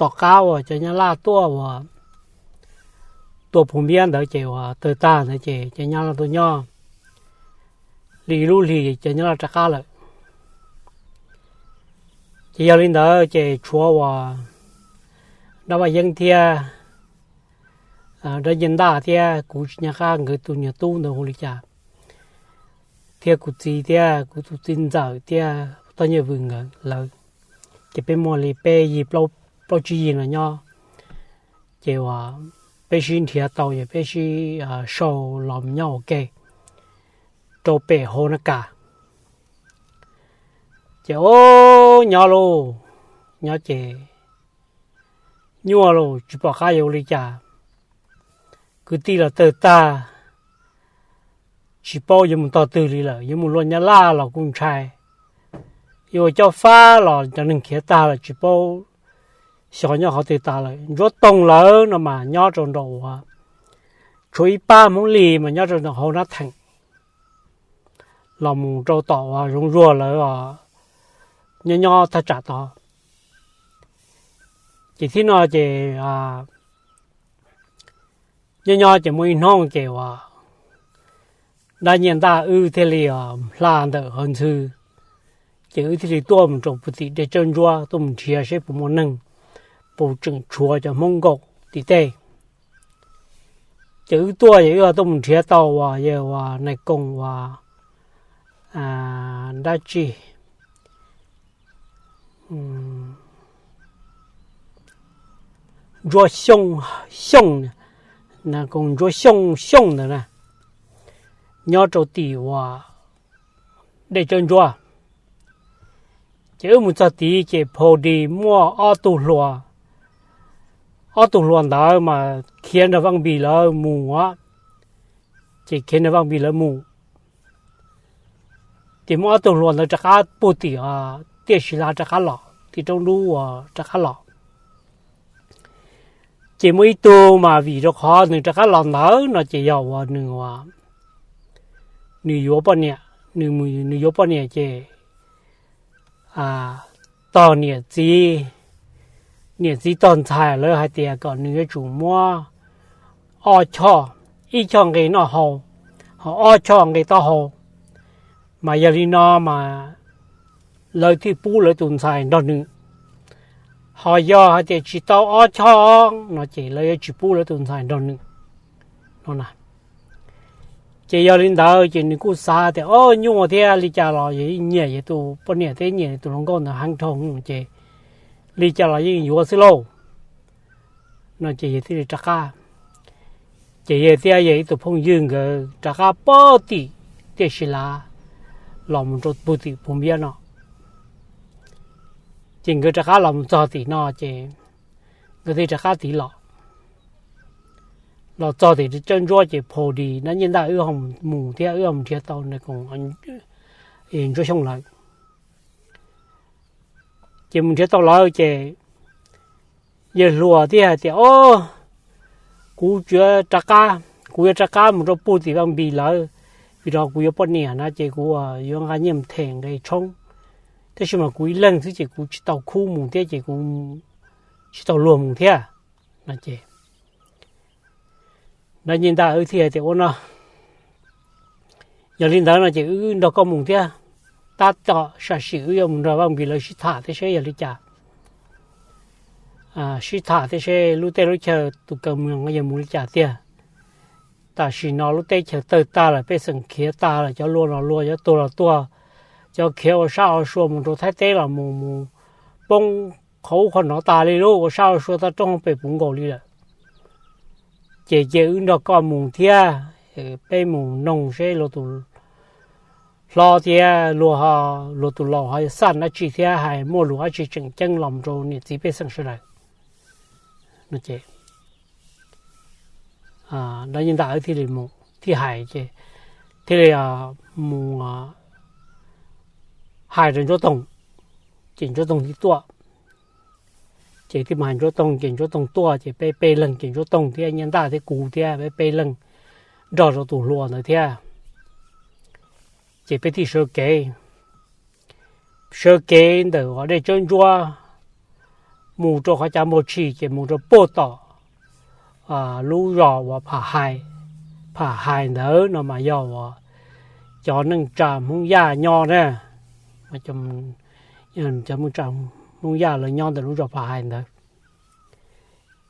tom qab uas cov Nyab Laj tuaj uas tua Phum Npiab ntawd ces uas tawg tag ntawd ces cov Nyab Laj tuaj nyob li ib lub hlis cov Nyab Laj rov qab lawm. Ces yog li ntawd ces tshuav uas Dab Vaj Yeeb thiab Dab Nyiaj Ntaj thiab kuv tsis nco qab nkawd tus niag tub ntawd hu li cas, thiab kuv txiv thiab kuv tus txiv ntxawm thiab Toj Nyiaj Vwm nkawd lawv, ces peb muaj li peb yig plaub tsib yig no nyob. Ces uas peb sib nrhiav tau ces peb sib sau los nyob ua ke rau pem Hauv Nab Kas. Ces o, nyob lauj, nyob ces nyuaj lauj, tsis pom qab yuav ua li cas. Kwv tij los tawg tag, tsis paub yuav mus tog twg li lawm, yuav mus luaj Nyab Laj los kuj ntshai, yuav ua Cob Fab los cov neeg khiav tag lawm tsis paub xyov nyob qhov twg tas lawm. Ntsuab Toog lawv no mas nyob rau nraum uas tshuav ib pab Hmoob Lis mas nyob rau nraum Hauv Nab Theem los mus rau tom uas Zoov Zuag lawv nyob nyob thaj tsam tod. Ces thib no ces nyob nyob ces muaj ib hnub ces uas Dab Nyiaj Ntaj wb thiaj li hla ntawm qhov ntxhw, ces wb thiaj li tuaj mus rau puag tim dej Tsawb Ntsuab tuaj mus nrhiav seb puas muaj neeg, puas tseem tshuav cov Hmoob nkaum tim tej. Ces wb tuaj ces wb tuaj mus nrhiav tau uas yog uas nais koom uas dab tsi, Ntsuab Xyooj, Xyooj, nais koom Ntsuab Xyooj, Xyooj ntawd na, nyob rau tim uas dej Tsawb Ntsuab. Ces wb mus txog tid ces pha dis muaj ob tug hluas, ob tug hluas ntawd mas khiav nrog Vaj Npis lawv mus, ces khiav nrog Vaj Npis lawv mus. Ces muaj ob tug hluas ntawd rov qab puag tim tiaj Sis Lav rov qab los, tim roob dub uas rov qab los. Ces muaj ib tug mas vim rau qhov nws rov qab los ntawd no ces yog uas nws, nws yuav poj niam, nws yuav poj niam ces tog niam txiv, niam txiv tog ntxhais lawv hais tias kom nws yuav tsum muab ob choj, ib choj nqe noj haus, ho ob choj nqe taub hau. Mas yog li no mas lawv thiaj pub lawv tus ntxhais nrog nws. Ho yog hais tias tsis tau ob choj no ces lawv yuav tsis pub lawv tus ntxhais nrog nws no. Ces yog li ntawd ces nws kuj xav tias o, nyuaj thiab li cas los yog nyiam yog tus poj niam thiab nyiam tus hluas nkauj ntawd heev dhau ces li cas los yeej yuav xwb lauj no ces yawg thiaj li rov qab. Ces yawg thiab yawg ib tug phooj ywg nkawd rov qab puag tim tiaj Sis Lav los mus rau puag tim Phum Npiab no. Ces nkawd rov qab los mus txog tim no ces nkawd thiaj rov qab tiv los. Los txog tim Tsawb Ntsuab ces pha dis Dab Nyiaj Ntaj wb ho mus thiab wb ho mus nrhiav tau nais koom Ntsuab Xyooj lawv. Ces mus nrhiav tau lawv ces yawg hluas thiaj hais tias o, kuv tsis rov qab, kuv yuav rov qab mus rau puag tim Vaj Npis lawv, vim rau kuv yuav poj niam na ces kuv yuav nqa nyiaj mus them nqe tshoob, tab sis mas kuv ib leeg xwb ces kuv tsis tau khub mus thiab ces kuv tsis tau luag mus thiab no ces Dab Nyiaj Ntaj wb thiaj hais tias ua no, yog li ntawd no ces wb nrog koj mus thiab. Tab tom sam sim wb yuav mus nrog Vaj Npis lawv sib tham thiab seb yog li cas, sib tham thiab seb lub teb lub chaw tus kaw muas yog mus li cas tiag. Tam sim no lub teb chaws tawg tag lawm, pej xeem khiav tag lawm, cov luag los luag, cov tuag los tuag, cov khiav ua sab ua sua mus rau Thaib teb los mus mus poob qhov ub qhov no tas li lauj, ua sab ua sua toj roob pem puv nkaus li lawm. Ces cia wb nrog koj mus thiab, peb mus noog seb luag tus hlob thiab luag, luag tus laus ho xaj dab tsi thiab hais muaj lus dab tsi tseem ceeb los rau niam txiv pej xeem sawv daws no ces Dab Nyiaj Ntaj wb thiaj li mus thiaj hais ces thiaj li mus hais rau Ntsuab Toog, ces Ntsuab Toog thiaj tuaj. Ces thiaj mus hais Ntsuab Toog ces Ntsuab Toog tuaj ces peb peb leeg ces Ntsuab Toog thiab Nyiaj Ntaj thiab kuv thiab peb peb leeg nrog rau tus hluas ntawd thiab. Ces peb thiaj sawv kev, sawv kev ntawm qhov dej Tsawb Ntsuab mus rau qhov cav npog tshis ces mus rau puag tom lub zos uas Pham Hais. Pham Hais ntawd no mas yog uas cov neej tsa Hmoob Yaj nyob na. Cov Hmoob Yaj lawv nyob ntawm lub zos Pham Hais ntawd.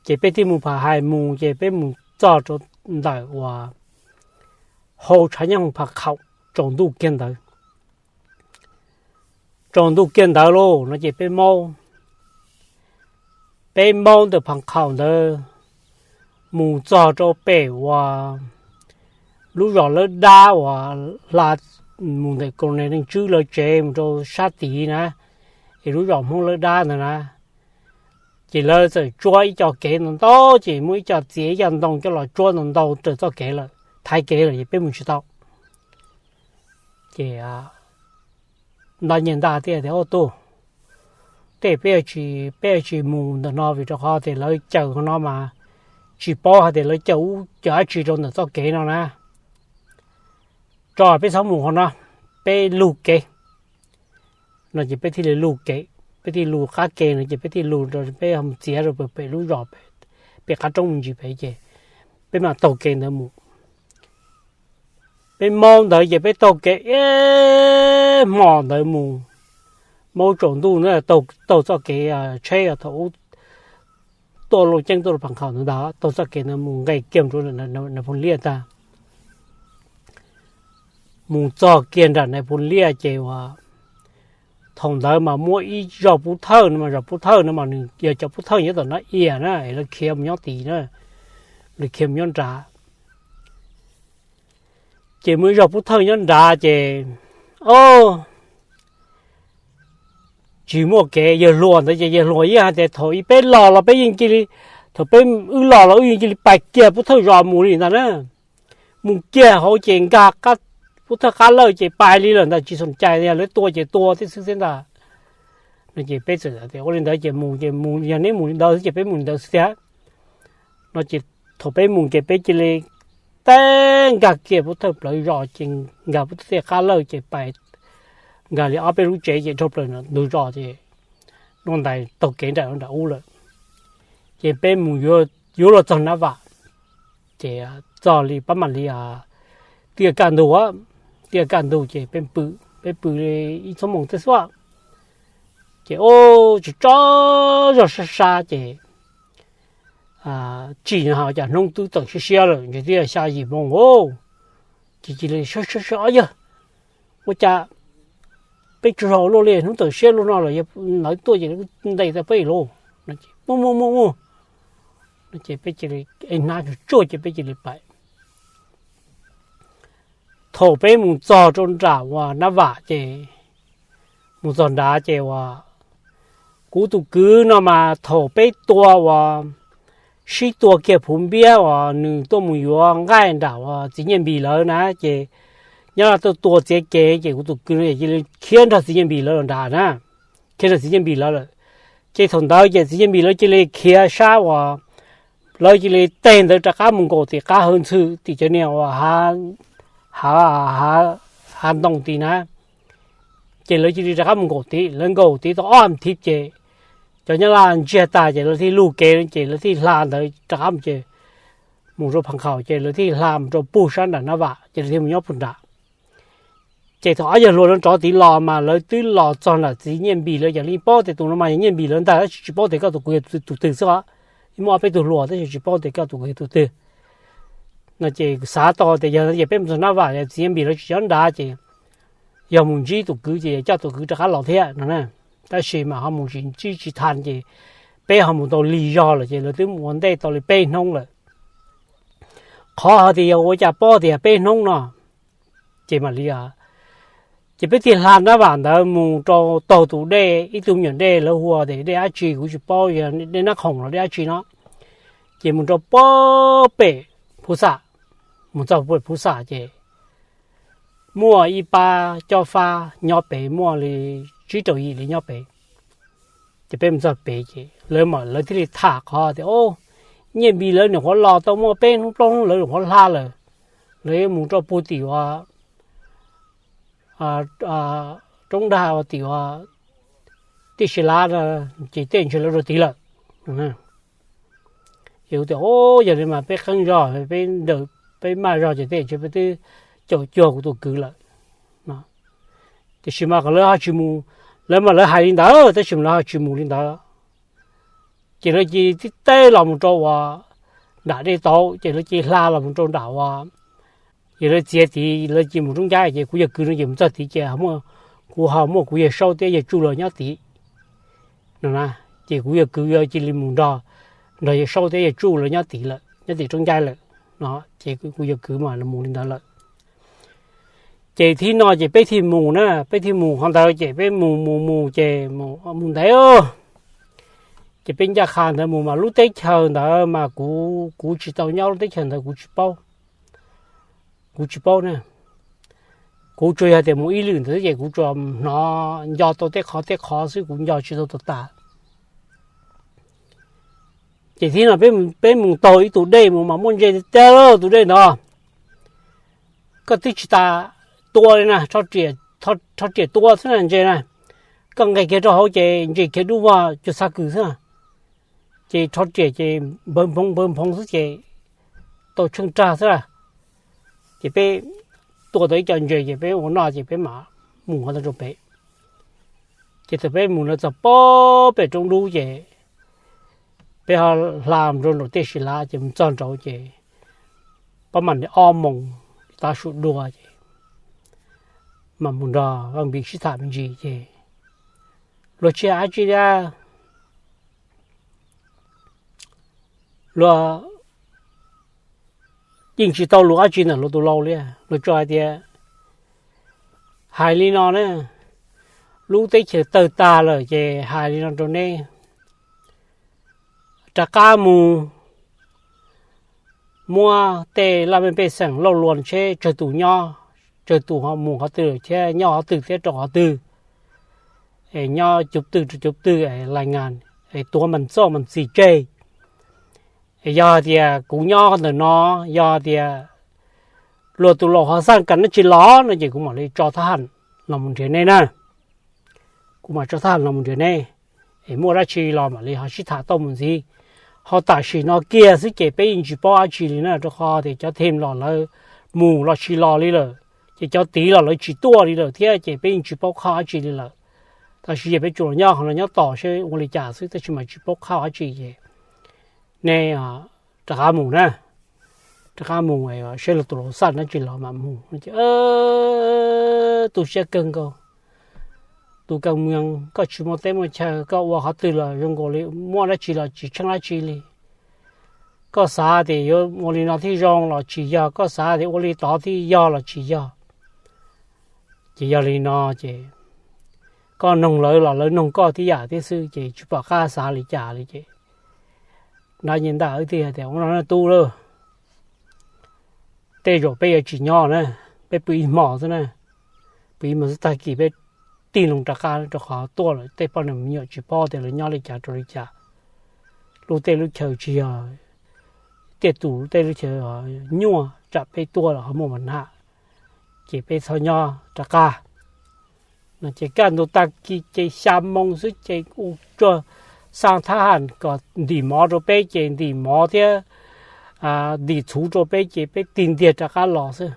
Ces peb thiaj mus Pham Hais mus ces peb mus txog rau ntawm uas hauv tshav nyob hauv Pham Khaum tsaus ntuj kiag ntawd. Tsaus ntuj kiag ntawd lauj no ces peb maub, peb maub ntawm Pham Khaum ntawd mus txog rau pem uas lub zos Lawb Dab uas hla mus ntawm Kaus Neeg Neej Tswb lawv tsev mus rau sab tid na, es lub zos Hmoob Lawb Dab ntawd na. Ces lawv txawm tsuab ib co kev ntau ntau ces muaj ib co txiav ib co ntoo coj los tsuab ntau ntau raws txoj kev lawm, thaiv kev lawm ces peb mus tsis tau. Ces nta nyias nta tias, tias, Ua tuj, tej peb, peb tsis mus ntawm no vim rau qhov tias lawv cawm qhov no mas tsis paub hais tias lawv cawm ub cawm dab tsi rau ntawm txoj kev no na. Tso peb txhob mus qhov no, peb lug kev no ces peb thiaj li lug kev, peb thiaj lug qab kev no ces peb thiaj lug rau peb mus txiav rau pem lub zos pem qab roob me ntsis pem ces peb mam taug kev ntawd mus. Peb maub ntawd ces peb taug kev ib hmos ntawd mus, maub tsaus ntuj na, taug txoj kev tsheb thaum ub tuaj Looj Ceeb tuaj rau Pham Khaum ntawd ntag, taug txoj kev ntawd mus nqes kiag rau Nais Phoo Liaj tag. Mus txog kiag nram Nais Phoo Liaj ces uas thaum ntawd mas muaj ib zos Pub Thawj no mas, zos Pub Thawj no mas nws yog cov Pub Thawj nyob tom Nab Ias na, es lawv khiav mus nyob tid na, lawv khiav mus nyob nrad. Ces muaj ib zos Pub Thawj nyob nrad ces, o, tsis muaj kev, yawg hluas ntawd ces yawg hluas yeej hais tias thaum ub peb los los peb yeej cia li, thaum peb wb los los wb yeej cia li pais kiag Pub Thawj zos mus li ntag na. Mus kiag hauv ces nkag Pub Thawj qab lawj ces pais li lawm ntag, tsis xom cai, yog lawv tua ces tua tib xwb xwb ntag. No ces peb txawm tias ua li ntawd ces mus ces mus, yog neb mus li ntawd xwb ces peb mus li ntawd xwb tiag. No ces thaum peb mus ces peb cia li teb nkag kiag Pub Thawj plawv zos ces nkag Pub Thawj tej qab lawj ces pais nkag li ob peb lub tsev ces dhau plaws ntug zos ces dua ntais taug kev nram nram ub lawm. Ces peb mus yuav luag txog Nab Vam, ces txog li pab mam li tiaj kaj ntug, tiaj kaj ntug ces peb pw, peb pw li ib txhua moos tej xwb. Ces o, tsis tso zog sab sab ces tsim nyog cas hnub twb txawm siab siab lawm, ntshe twb xya yim moos os. Ces cia li sab sab sab, Ob yawg, ua cas peb tsaug zog luaj li, hnub txawm siab luaj no lawm, yog lawv tuaj ces ntes tau peb lauj. Muaj muaj muaj muaj. No ces peb cia li hnab tsuag tsuag ces peb cia li pais. Thaum peb mus txog rau nram uas Nab Vam ces, mus txog nrad ces uas kuv tus kwv no mas thaum peb tua uas sib tua kiag Phuv Npiab uas nws tuaj mus yuav nqaij nram uas txiv Nyiaj Npis lawv na, ces nyob tuaj tua txiav kev ces kuv tus kwv no cia li khiav nrog txiv Nyiaj Npis lawv los nrad na, khiav nrog txiv Nyiaj Npis lawv lawm. Ces thaum ntawd ces txiv Nyiaj Npis lawv cia li khiav sab uas, lawv cia li teg ntawd rov qab mus nkaum tim qab hawv ntxhw tim cov niag uas hav ntoo tid na. Ces lawv cia li rov qab mus nkaum tid, lawv nkaum tid tau ob thiv ces cov Nyab Laj ntsiag tas ces lawv thiaj lug kev ces lawv thiaj hla ntawd rov qab mus ces mus rau Pham Khaum ces lawv thiaj hla mus rau puag sab nram Nab Vam ces lawv thiaj mus nyob puag nram. Ces thaum ob yawg hluas no rov tid los mas lawv twb los txog nram txiv Nyiaj Npis lawv, yog li paub tias tus no mas yog Nyiaj Npis lawv ntag, tab sis tsis paub tias koj tus kwv yog tus twg xwb os. Muaj ob peb tug hluas tab sis tsis paub tias koj tus kwv yog tus twg. No ces xav tau tias yog no ces peb mus txog Nab Vam txiv Nyiaj Npis lawv tsis nyob nrad ces yog mus ntsib tus kwv ces coj tus kwv rov qab los thiab no. Tab sis mas ho mus tsis ntsib tsis tau ces peb ho mus tau lig zog lawm ces lawv twb mus ua ntej tau li peb hnub lawm. Qhov hais tias yog ua cas paub tias peb hnub no, ces mam li, ces peb thiaj hla Nab Vam ntawd mus rau taug tus dej, ib tug me nyuam dej lawv hu tias dej dab tsi kuv tsis paub, yog dej Nab Khoom los dej dab tsi no. Ces mus rau puag pem Phuv Xam, mus txog pem Phuv Xam ces muaj ib pab cob fab nyob pem, muaj li tsib rau yim li nyob pem. Ces peb mus txog pem ces lawv mam, lawv thiaj li tham qhov tias, Nyiaj Npis lawv nyuam qhuav los tau muaj peb hnub plaub hnub lawv nyuam qhuav hla lawm, lawv yuav mus rau puag tim uas roob dag tim uas tej si lav no, ces tej ntshe lawv rau tid lawm. Ces kuv tias, o, yog li mas peb qeeb zog, peb nrawm, peb maj zog ces tej ntshe peb twb caum cuag kuv tus kwv lawm. Tiam sis mas kom lawv ho tsis mus, lawv mas lawv hais li ntawd tab sis mas lawv ho tsis mus li ntawd. Ces lawv cia li tib teb los mus rau uas nram dej tauv, ces lawv cia li hla los mus rau nram uas, ces lawv txiav tid, lawv cia li mus roob ncab, ces kuv yawg kwv no ces mus txog tid ces kuv ho muaj kuv yawg Saub thiab yawg Tsuj lawv nyob tid no na. Ces kuv yawg kwv cia li mus nrog, nrog yawg Saub thiab yawg Tsuj lawv nyob tid lawm, nyob tim roob ncab lawm no. Ces kuv yawg kwv mas mus li ntawd lawm. Ces thib no ces peb thiaj mus na, peb thiaj mus qhov ntawd ces peb mus mus mus ces mus ntev. Ces peb ncaj qha ntawd mus mas lub teb chaws ntawd mas kuv, kuv tsis tau nyob lub teb chaws ntawd, kuv tsis paub. Kuv tsis paub na. Kuv tsuas yog tias mus ib lwm ntawd ces kuv tsuas hnov nco tau tej qhov tej qhov xwb, kuv nco tsis tau tas tas. Ces thib no peb mus taug ib tus dej mus mas muaj ntses tiag tiag tus dej ntawd. Koj twb tsis tas tua li na, rho riam tua xwb na ntses na. Koj nqes kiag rau hauv ces ntses kiag dub vog cuag xav kws xwb na. Ces rho riam ces npawg nphoo npawg nphoo xwb ces tau tsheej rag xwb na. Ces peb tua tau ib co ntses ces peb ua noj ces peb mam mus qhov ntawd rau pem. Ces thaum peb mus na txog pem roob dub ces peb ho hla mus rau nraum tej si lav ces mus txog nraud ces pab mam li ob moos tav su dua ces mam mus nrog Vaj Npis sib tham me ntsis ces luag tsis hais dab tsi li. Luag yeej tsis tau lus dab tsi ntawm luag tus lau li. Luag tsuas hais tias, hais li no na, lub teb chaws tawg tag lawm ces hais li no rau neb, rov qab mus muab tej laj mej pej xeem lauj luas tsheb tsawg tus nyob, tsawg tus ho mus qhov twg thiab nyob qhov twg thiab rau qhov twg, es nyob cov twg rau cov twg, lais ngas, es tuav mas txoj mas txim tseg. Es yog tias kuv nyob ntawm no, yog tias luag tus laus ho xaj kas dab tsi los no ces kuv mam li tso thab ham los mus nrhiav nej na. Kuv mam tso thab ham los mus nrhiav nej, es muaj dab tsi los mam li ho sib tham tau mus ntxiv. Ho tam sim no kiag xwb ces peb yeej tsis paub dab tsi li na, rau qhov tias cov them los lawv mus los tsis los li lawm, ces cov tid los lawv tsis tuaj li lawm thiab ces peb yeej tsis paub qhov dab tsi li lawm. Tab sis yog peb tsuas los nyob qhov no nyob tos seb ua li cas xwb tab sis mas tsis paub qhov dab tsi ces nej rov qab mus na, rov qab mus seb luag tus laus xaj dab tsi los mam mus. Tu siab kawg nkaus, tus kaus mees, koj tsis muaj teb muaj chaw, koj ua qhov twg los zoo nkaus li muaj dab tsi los tsis tsheej dab tsi li. Koj xav tias yuav ua li no thiaj zoo los tsis yog, koj xav tias ua li tod thiaj yog los tsis yog. Ces yog li no ces koj noog lawv los lawv noog koj tib yam thiab xwb ces tsis pom qab xav li cas li ces dab nyiaj ntaj wb thiaj tias ua no na tub lauj, tej zaum peb yuav tsis nyob na, peb pw ib hmo xwb na, pw ib hmo xwb tag kis peb tig loo rov qab rau qhov tuaj lawm tej poj niam me nyuam tsis paub tias lawv nyob li cas rau li cas. Lub tej lub chaw tsis yog tiaj tus, lub tej lub chaw nyuaj, tsam peb tuaj los ho muaj mas nag, ces peb txhob nyob rov qab. No ces kaj ntug tag kis ces xya moo xwb ces u tsuag xa thab ham kom ntim mov rau peb ces ntim mov thiab ntim txhuv rau peb ces peb tig ntiag rov qab los xwb.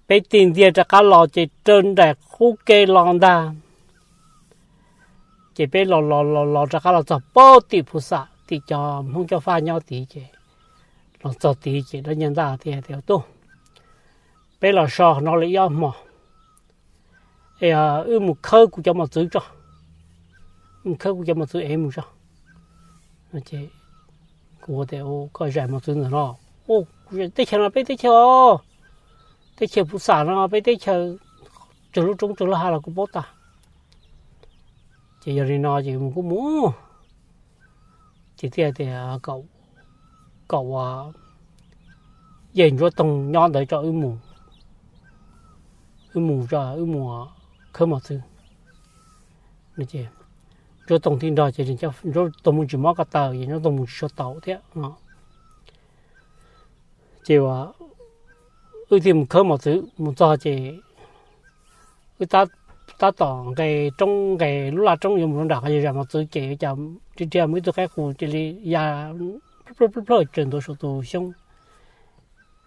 Peb tig ntiag rov qab los ces raws nraim qub kev los ntag, ces peb los los los los rov qab los txog pab tim Phu Xam tim cov Hmoob Cob Faj nyob tid ces los txog tid ces dab nyiaj ntaj thiaj tias, Tub, peb los so no li ib ob hmo, wb mus khawb kuv cov mos txwv tso, mus khawb kuv cov mos txwv es mus tso. Kuv tias, Koj zais mos txwv ntawm no? Teb chaws no peb teb chaws, teb chaws Phu Xam no peb teb chaws, tsawg lub roob tsawg lub hav los kuv paub tas. Ces yog li no ces mus kuj mus, ces thiaj tias kom ua yawg Ntsuab Toog nyob ntawd tso, wb mus, wb mus khawb mos txwv. Ntsuab Toog thiaj nrog ces Ntsuab Toog mus tsis mob ko taw ces Ntsuab Toog mus tsis tshua tau thiab. Ces wb thiaj mus khawb mos txwv mus txog ces wb tab tab tom nqes roob, nqes lub laj roob yuav mus rau nram qhov zam mos txwv ces cas ris riag mus ib tug qaib qus cia li ya plawg plawg tsaws ntua saum tus xyoob,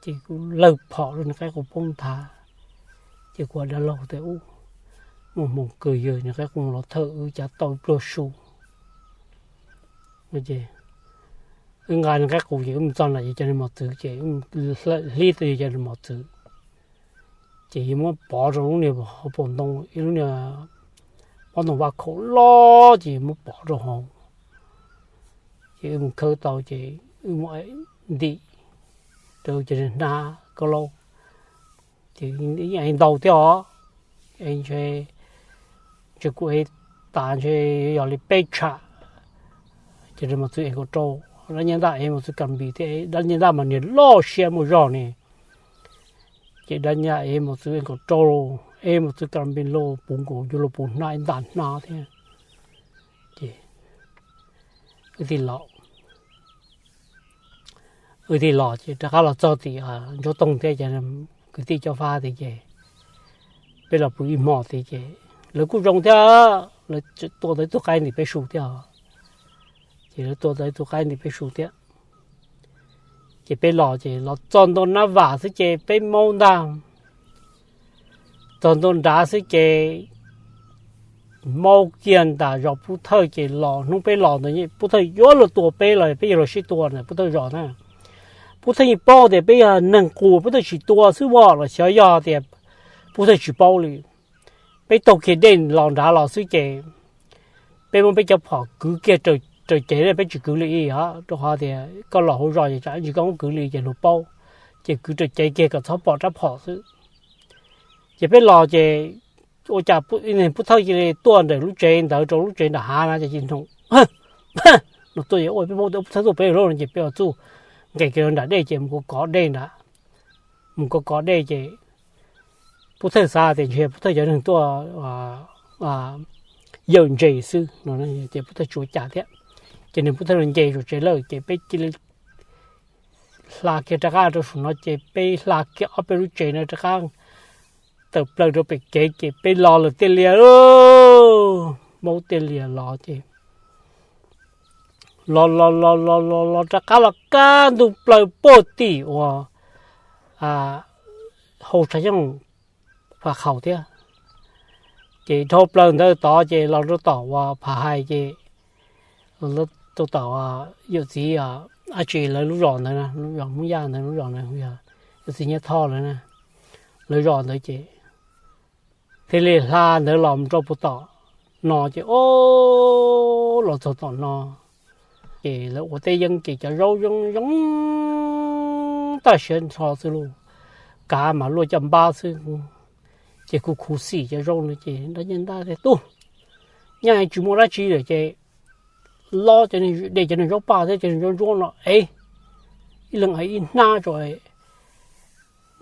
ces kuv lawg phom rau nws qaib qus poob nthav. Ces kuv hais dab laug tias, Ub, muaj hmoo kawg yawg, nws qaib qus los thawj wb cav tau pluag su. Wb nqa nws qaib qus ces wb mus txog nram yawg cov niag mos txwv ces hlib tau yawg cov niag mos txwv. Ces yawg muab pov rau lub niag hauv paus ntoo, ib lub niag pob ntoo vaj khaum loj ces yawg muab pov rau hauv. Ces wb mus khawb tau ces wb mus ntim rau cov niag hnab kaub laub. Ces yeej ev ntau thiab os, ntshe kuv ev tas ntshe yog li peb tsham. Ces mos txwv ev kaum rau, dab nyab ntaj ev mos txwv kas npis thiab, dab nyab ntaj mas niag loj siab muaj zog ne. Ces dab nyab ev mos txwv ev kaum rau, ev mos txwv kas npis los puv nkaus, yuav luag puv hnab ib nta hnab thiab. Ces wb thiaj los, wb thiaj los ces rov qab los txog tim Ntsuab Toog thiab ces kwv tij Cob Fab tias ces peb los pw ib hmo tias ces lawv kuj zoo thiab, lawv tua tau ib tug qaib ntim peb su thiab, ces lawv tua tau ib tug qaib ntim peb su thiab. Ces peb los ces los txog ntua Nab Vam xwb ces peb maub ntag. Txog ntua nrad xwb ces maub kiag nram zos Pub Thawj ces los hnub peb los ntawd Pub Thawj yuav luag tua peb los peb yuav luag sib tua ntawm Pub Thawj zos na. Pub Thawj yeej paub tias peb yog neeg qus Pub Thawj tsis tua xwb as, los xyov yog tias Pub Thawj tsis paub li. Peb taug kiag dej los nrad los xwb ces peb muab peb cov phom kwv kiag raws cev, peb tsis kwv li os, rau qhov tias koj los hauv zos ces tsam ib ntsis koj muab kwv li ces luag paub, ces kwv raws cev kiag kom txhob pom rab phom xwb. Ces peb los ces ua cas Pub Thawj cia li tuaj ntawm lub tsev ntawd rau lub tsev nram hav na ces cia li nroo, no tuaj ua peb paub tias Pub Thawj tuaj pem lub no ces peb ua txuj nqes kiag nram dej ces mus kov kov dej nrad, mus kov kov dej ces Pub Thawj xav tias ntshe Pub Thawj cov neeg tuaj yawm ntses xwb no ces Pub Thawj tsis ua cas thiab. Ces nws Pub Thawj los nce zus tsev lawm ces peb cia li hla kiag rov qab rau saum no ces peb hla kiag ob peb lub tsev no rov qab tawm plaws rau pem kev ces peb los lawm tiaj lias, maub tiaj lias los ces los los los los los los rov qab los kaj ntug plaws puag tim uas hauv tshav xyoob Phav Khaum thiab. Ces dhau plaws ntawd tod ces los rau tom uas Phav Hais ces rau tom yawm txiv dab tsi lawv lub zos ntawd, lub zos Hmoob Yaj ntawd, lub zos ntawd yawm txiv Nyiaj Thoj lawv na, lawv zos ntawd ces thiaj li hla ntawd los rau puag tom no ces o los txog tom no ces lawv ua teb yeeb ces cov zaub zoo zoo tag siav nrho xwb lauj, kav mas luaj caj npab xwb. Ces kuj khuv xim cov zaub no ces dab nyab ntaj tias tub, nyaj tsis muaj dab tsi lawm ces lob cov, de cov niag zaub paj thiab cov niag zaub ntsuab no es ib leeg ev ib hnab tso,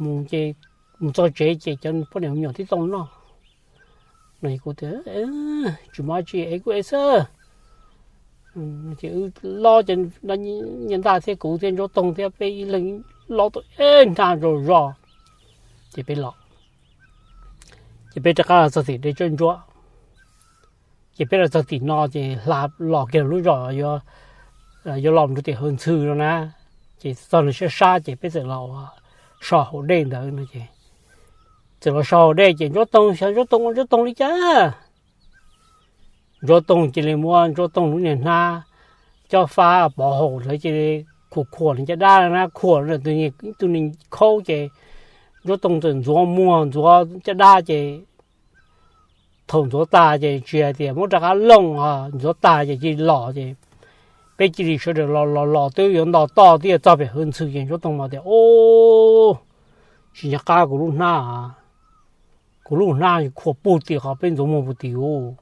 mus ces mus txog tsev ces cov poj niam me nyuam tib tau noj no. Kuv tias tsis muaj dab tsi es kuv ev xwb. Ces wb lob, dab nyab ntaj thiab kuv thiab Ntsuab Toog thiab peb ib leeg lob tau ib hnab zog zog ces peb los, ces peb rov qab los txog tim dej Tsawb Ntsuab. Ces peb los txog tim no ces hla los kiag lub zos yuav los rau tim Hawj Ntxhw no na. Ces txog nws sab sab ces peb txawm los so hauv dej ntawd no ces txawm los so hauv dej ces Ntsuab Toog, xyov Ntsuab Toog ua Ntsuab Toog li cas, Ntsuab Toog cia li muab Ntsuab Toog lub niag hnab cob fab pov haum ntawd cia li khuam khuam nws caj dab na, khuam tus niag khaub ces Ntsuab Toog txawm ntxuav muag ntxuav caj dab ces thaum ntxuav tag ces tsis hais tias muab rov qab looj, ntxuav tag ces cia li los ces peb cia li sawv daws los los los twb yuav nto toj twb yuav txog pem Hawj Ntxhw ces Ntsuab Toog mas tias, Ub, tsis nco qab kuv lub hnab, kuv lub hnab khuam puag tim qhov peb ntxuav muag puag tim ub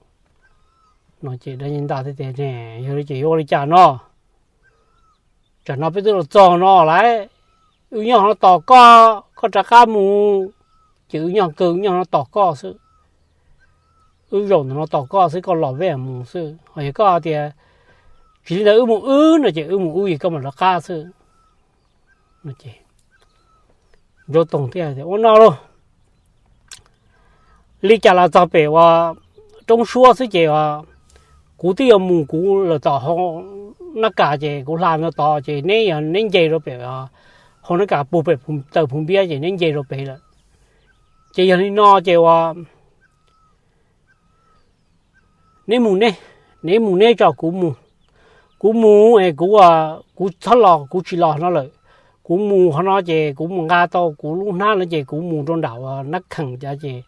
no ces dab nyab ntaj thiaj tias, Yog li ces yuav ua li cas no? Tsam no peb twb los txog no lawm, wb nyob no tos koj, koj rov qab mus, ces wb nyob kawg wb nyob no tos koj xwb. Wb zaum ntawm no tos koj xwb, koj los peb mam mus xwb. Ho yog koj tias tsis li ntawd wb mus wb no ces wb mus wb es koj mam rov qab xwb. Ntsuab Toog thiaj tias, Ua no lauj, Li cas los txog pem uas roob suab xwb ces kuv twb yuav mus kuv lawm tom hau nab kas ces kuv hla no tod ces neb yog neb nce rau pem hau nab kas puag pem taw phu npiab ces neb nce rau pem lawm. Ces yog li no ces uas neb mus neb, neb mus neb tso, kuv mus, kuv mus es kuv, kuv txhob los, kuv tsis los no lawm. Kuv mus qhov no ces kuv mus nqa tau kuv lub hnab no ces kuv mus rau nram uas nab kheem cov ces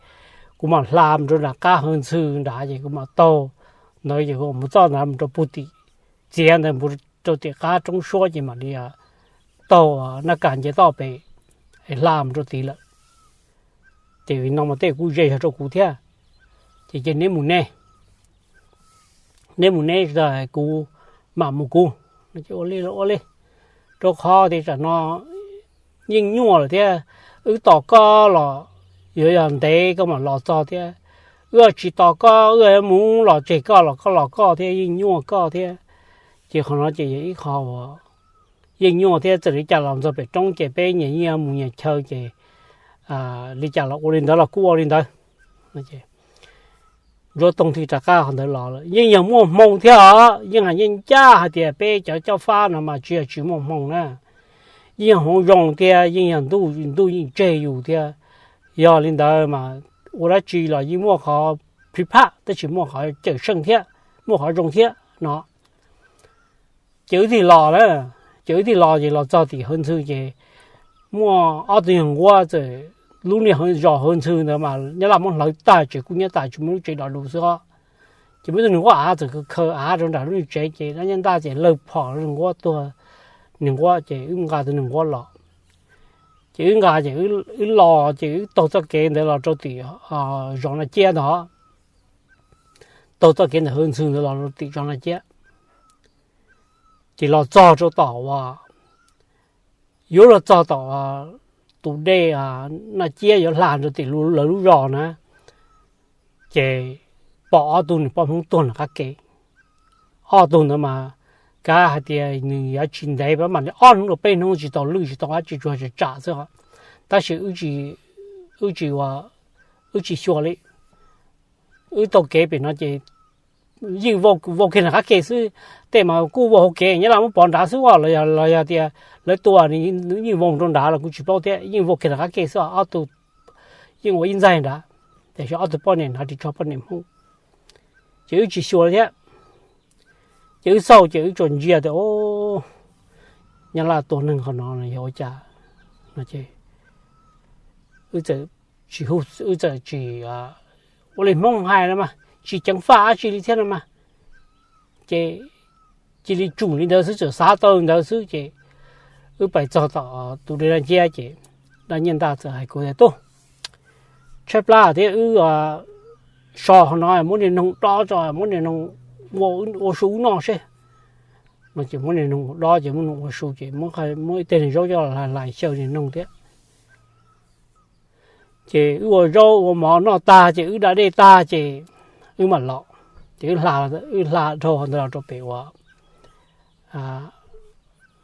kuv mam hla mus rau nram qab hawv ntxhw nrad ces kuv mam taug ntawd ces kuv mus txoj ntawd mus rau puag tim txiav ntawd mus rau tim qab roob suab ces mam li taug nab kas nce toj pem hla mus rau tid lawm. Ces vim no mas tej kuj ze zog rau kuv thiab. Ces cia neb mus neb, neb mus neb, kuv mam mus kuv. Ua li los ua li, rau qhov tias tsam no yeej nyuaj lawm thiab, wb tos koj los yuav yog ntev koj mam los txog thiab. Wb tsis tos koj, wb yuav mus los tseg koj los koj los koj thiab, yeej nyuaj koj thiab. Ces qhov no ces yog ib qho uas yeej nyuaj thiab, txawm li cas los txog pem roob ces peb nyias yeej mus nyias chaw ces li cas los ua li ntawd los kuj ua li ntawd. Ntsuab Tooj thiaj rov qab qhov ntawd los lawm. Yeej yog muaj hmoo thiab os, yeej hais yeej ncaj hais tias peb cov coj fab no mas tsis yog tsis muaj hmoo na. Yeej yog hmoov zoo thiab, yeej yog ntuj, ntuj yeej tseg yus thiab. Yog li ntawd mas ua dab tsi los yeej muaj qhov phim phaj tab sis muaj qhov cawm seej thiab, muaj qhov zoo thiab no. Ces wb thiaj los na, ces wb thiaj los ces los txog tim hawv ntxhw ces muaj ob tug yawg nquab txawm, lub niag zos hawv ntxhw ntawd mas nyab laj muab hlawv tag, tsev kuj nyob tas, tsis muaj lub tsev dog lus xwb os. Ces muaj ib tug niag nquab av txawm khaws av rau nram lub niag tsev ces dab nyab ntaj ces lawg phom niag nquab tuag, niag nquab ces wb nqa tus niag nquab los. Ces wb nqa ces wb los ces wb taug txoj kev ntawd los rau tim zos Naj Ciab ntag. Taug txoj kev ntawm hawv ntxhw ntawd los rau tim zos Naj Ciab. Ces los txog rau tom uas, yuav los txog tom tus dej Naj Ciab yuav hla rau tim lawv lub zos na, ces pom ob tug niag poj Hmoob tuag nram qab ke. Ob tug ntawd mas kav hais tias nws yuav tsis ntev, pab mam li ob hnub rau peb hnub tsis tau lwj tsis tau dab tsi, tsuas tsam tsam xwb os. Tab sis wb tsis, wb tsis xyuas li. Wb taug kev pem no ces yeej vau kiag nram qab ke xwb. Tej mas kuj vau hauv kev, nyab laj muab pov nrad xwb los, los yog tias lawv tua nws yeej vau rau nrad los kuj tsis paub thiab, yeej vau kiag nram qab ke xwb os. Ob tug yeej ua ib ntxaig nrad, tiam sis ob tug poj niam nrad ris tsho poj niam Hmoob. Ces wb tsis xyuas li thiab. Ces wb xauj ces wb tsuas ntsia tias, nyab laj tua neeg qhov no yog ua cas no ces wb txawm tsis, wb txawm tsis, ua li Hmoob hais no mas tsis ceev faj dab tsi li thiab no mas. Ces cia li tsum li ntawd xwb, txawm xav tau li ntawd xwb ces wb pais txog tom tus dej Naj Ciab ces dab nyab ntaj txawm hais kuv tias, tub, tshaib plab thiab, wb so qhov no muab niag noog dob tso, muab niag noog ua su wb noj seb. No ces muab niag noog dob ces muab noog ua su ces muab ib teg niag zaub coj los hlais xyaw niag noog thiab. Ces wb ua zaub ua mov noj tag ces wb da dej tag ces wb mam los. Ces wb hla dhau ntawd los rau pem uas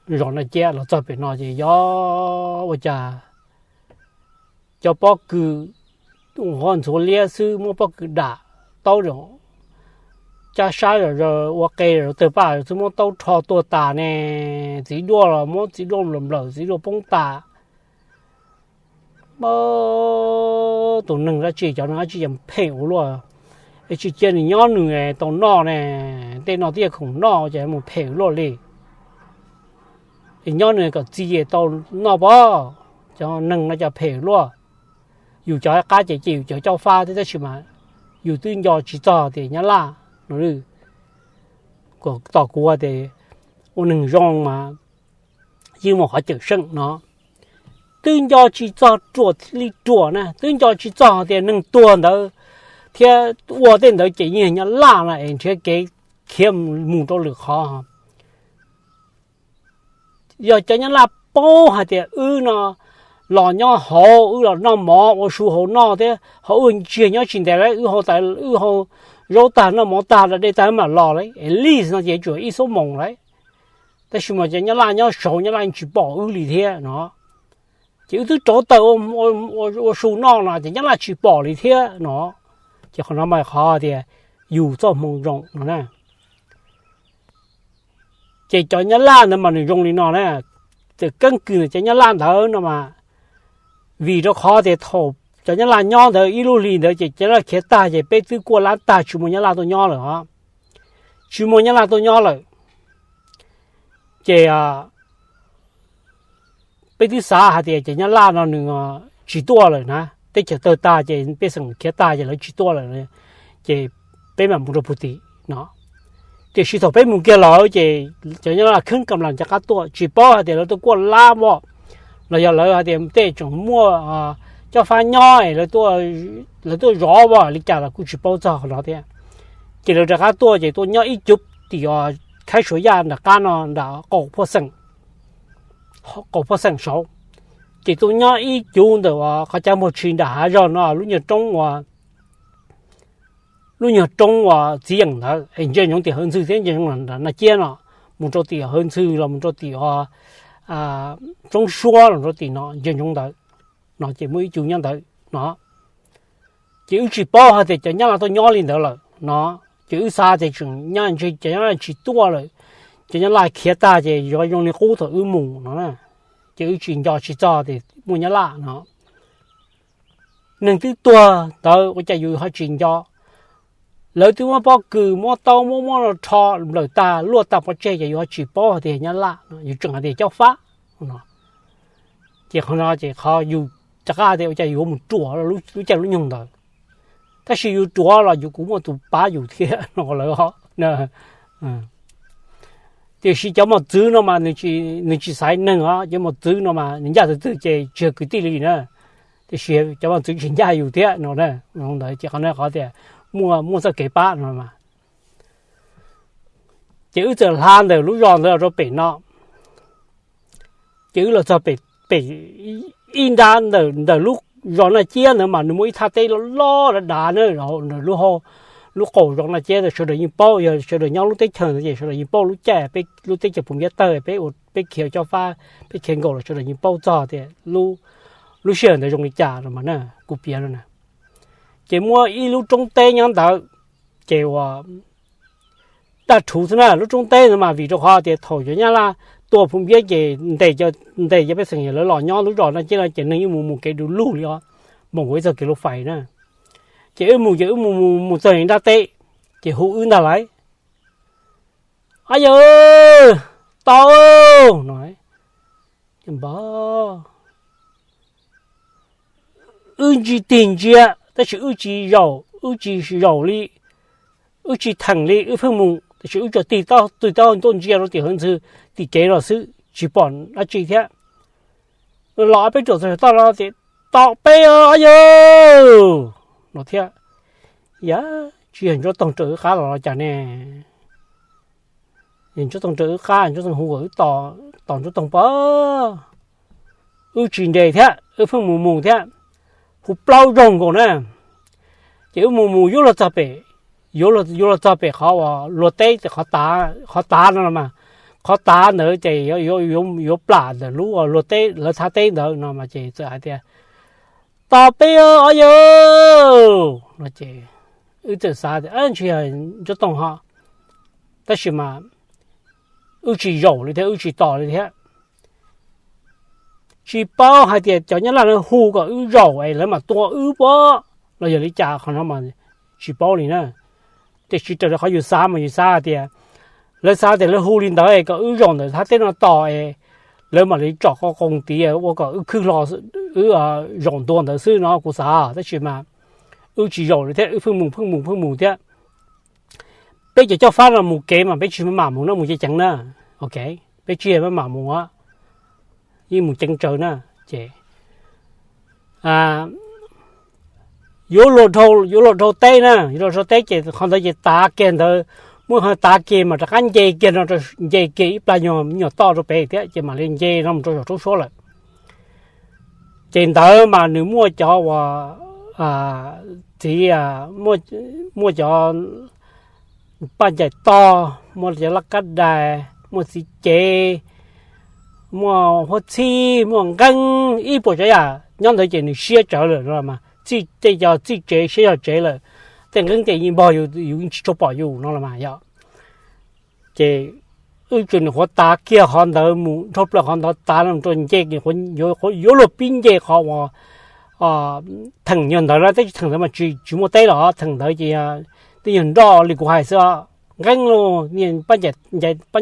zos Naj Ciab, los txog pem no ces yog ua cas cov pob kws ua qhov ntxhuav liab xwb, muab pob kws dam taub, cab sab zom zaws ua qe zom tawg paj xwb, muab taub rho tuag tas ne. Txiv duaj los muab txiv duaj nplawm nplawm, txiv duaj poob tas. Tus neeg dab tsi, cov neeg dab tsi ces phem ua luaj, es tsis cia nws nyob nws tau noj ne. Tej no twb yog khoom noj ces mus phem ua luaj li. Es nyob nws kom txi es tau noj pob. Cov neeg no cov phem ua luaj. Yus cov qab ces cia yus cov coj fab thiab tab sis mas yus twb nco tsis txog tias nyab laj no, kom tos kuv tias ua neeg zoo mas yeej muaj qhov cawm seej no. Twb nco tsis txog ruam li ruam na, twb nco tsis txog tias neeg tuag ntawd thiab ua tej ntawd ces yeej nyab laj no es nrhiav kev khiav mus rau lwm qhov. Yog cov nyab laj paub hais tias wb no los nyob hauv, wb los noj mov ua su hauv noj thiab, ho wb tsis nyob tsis ntev lawm, wb hau tas, wb hau zaub tag noj mov tag da dej tag mam los lawm, es li no ces tsuas ib xuab moos lawm. Tab sis mas cov nyab laj nyob saud nyab laj tsis pom wb li thiab no. Ces wb twb rauv taws ua su noj no ces nyab laj tsis pom li thiab no. Ces qhov no mas qhov tias yus txoj hmoo zoo no na. Ces cov Nyab Laj ntawd mas nws zoo li no na, txawm keeb kwm ntawm cov Nyab Laj ntawd no mas, vim rau qhov tias thaum cov Nyab Laj nyob ntawd ib lub hlis ntawd ces cov Nyab Laj khiav tag ces peb twb kuaj lab tag tsis muaj Nyab Laj tuaj nyob lawm os, tsis muaj Nyab Laj tuaj nyob lawm. Ces peb twb xav hais tias cov Nyab Laj no nws tsis tuaj lawm na, teb chaws tawg tag ces pej xeem khiav tag ces lawv tsis tuaj lawm, ces peb mam mus rau puag tim no. Tiam sis thaum peb mus kiag lawm ces cov Nyab Laj kheeb kam las rov qab tuaj, tsis paub hais tias lawv tuaj kuaj lab npoj los yog lawv hais tias tej tseem muaj cob fab nyob es lawv tuaj zov npoj li cas los kuj tsis paub txog qhov no thiab. Ces lawv rov qab tuaj ces tuaj nyob ib cuv tim khaib Suav Yaj nram qab no nram qaum Phuaj Xeem, qaum Phuaj Xeem saud. Ces tuaj nyob ib cuv ntawm uas qhov cav npog tshis nram hav zog no lub nyuag roob uas, lub nyuag roob uas txiv yeem ntawd es ntsia ntsoov tim Hawv Ntxhw thiab ntsia ntsoov nram Naj Ciab no, mus rau tim Hawv Ntxhw los mus rau tim roob Suab los rau tim no ntsia ntsoov ntawd no ces muaj ib cuv nyob ntawd no. Ces wb tsis paub hais tias cov Nyab Laj tuaj nyob li ntawd lawm no, ces wb xav tias tseem nyob ntshe cov Nyab Laj tsis tuaj lawm, cov Nyab Laj khiav tag ces yuav zoo li qub thaum wb mus no na. Ces wb tsis nco tsis txog tias muaj Nyab Laj no. Neeg twb tuag ntawd ua cas yus ho tsis nco? Lawv twb muab pob kws muab taub muab muab rho nplawm tag luaj tag pov tseg ces yus ho tsis paub hais tias Nyab Laj no, yus tseem hais tias cob fab no. Ces qhov no ces qhov yus rov qab tias ua cas yuav mus ruam lub caij lub nyoog ntawd, tab sis yus ruam los yus kuj muaj tus pab yus thiab no lawm os. Tiam sis cov mos txwv no mas nws tsis xaiv neeg os, cov mos txwv no mas nws ncaj twg twg ces tsis yog kwv tij li na. Tiam sis cov mos txwv tsis ncaj yus thiab no, ntawd ces qhov no qhov tias muaj muaj txoj kev pab no mas. Ces wb txawm hla ntawm lub zos ntawd los rau pem no. Ces wb los txog pem, pem ib nrab ntawm lub zos Naj Ciab ntawd mas nws muaj ib thaj teb loj loj dav dav na, lub, lub qaum zos Naj Ciab sawv daws yeej paub, yog sawv daws nyob lub teb chaws ntawd ces sawv daws yeej paub lub caij peb lub teb chaws puv npiab tawg peb ua peb khiav cob fab peb khiav nkaum los sawv daws yeej paub txog tias lub sij hawm ntawd zoo li cas no mas na, kuv piav no na. Ces muaj ib lub roob teb nyob ntawd, ces ua daj rhuv xwb na. Lub roob teb ntawd mas vim rau qhov tias thaum cov Nyab Laj tua puv npiab ces ntes, ntes cov pej xeem lawv los nyob lub zos no ces, ces neeg yeej mus mus kev du lug li os, npaum nkaus ib txoj kev lub fais na. Ces wb mus ces wb mus mus mus txog nram nrab teb, ces hu wb ntag lauj, ab yawg, tau no. Wb ntsia tig ntsia tab sis wb tsis zaum, wb tsis zaum li, wb tsis theem li, wb pheej mus tab sis wb tsuas tig tau tuaj ntsia rau tim Hawv Ntxhw tim kev no xwb tsis pom dab tsi thiab. Los peb tsuas txog toj no tias, tau peb os yawg no thiab. Yam tsis yog Ntsuab Toog raws wb qab los los cas ne? Ntsuab Toog raws wb qab, Ntsuab Toog hu kom wb tos, tos Ntsuab Toog pab. Wb tsis nres thiab, wb pheej mus mus thiab, hu plaub zaug nkaus na. Ces wb mus mus yuav luag txog pem, yuav luag txog pem qhov uas luag teb, qhov tav no mas, qhov tav ntawd ces yuav plam ntawm lub luag teb, lawv thaj teb ntawd no mas ces txawm hais tias, tau peb os yawg no ces wb txawm xav tias ntshe yog Ntsuab Toog ho, tab sis mas wb tsis zaum li thiab wb tsis tos li thiab. Tsis paub hais tias cov Nyab Laj lawv hu kom wb zaum es lawv mam tua wb pob los yog li cas, qhov no mas tsis paub li na. Tiam sis raws li qhov yus xav mas yus xav hais tias, lawv xav tias lawv hu li ntawd kom wb zaum ntawm thaj teb no tos es lawv mam li tsom qo qoo tid ua kom wb khwb hlo, wb zaum ntua ntawd xwb no kuv xav, tab sis mas wb tsis zaum li thiab, wb pheej mus pheej mus pheej mus thiab. Peb cov cob fab no mus kev mas peb tsis maj mam mus no, mus ceev ceev na. Ok, peb tsis maj mam mus, yeej mus ceev tsawv na. Ces yuav luag dhau teb na, yuav luag dhau teb ces qhov ntawd ces tav kiag ntawd, muab qhov tav kiag mas rov qab nce kiag no, nce kiag ib plag nyuag nyuag toj rau pem thiab ces mam li nce no mus rau saum roob suab lawm. Ces ntawd mas nws muaj cov uas txiv, muaj cov paj ncaim toj, muaj cov laj kab dais, muaj txiv cev, muaj huab txhib, muaj nqeeb, ib puas tsav yam nyob ntawd ces nws siab tsawv lawm no mas txij tej cov txij tsev siab zog tsev lawm. tej nqeeb tej yeej npog yus, yus yeej tsis tshua pom yus no los mas yog. Ces wb tsuas nyuam qhuav tav kiag qhov ntawd mus dhau plaws qhov ntawd tav los rau nce, yuav luag pib nce qhov uas theem nyuag ntawd na, teb chaws theem ntawd mas tsis muaj teb los theem ntawd ces twb yog nroj li kuv hais xwb, nqeeb los, pab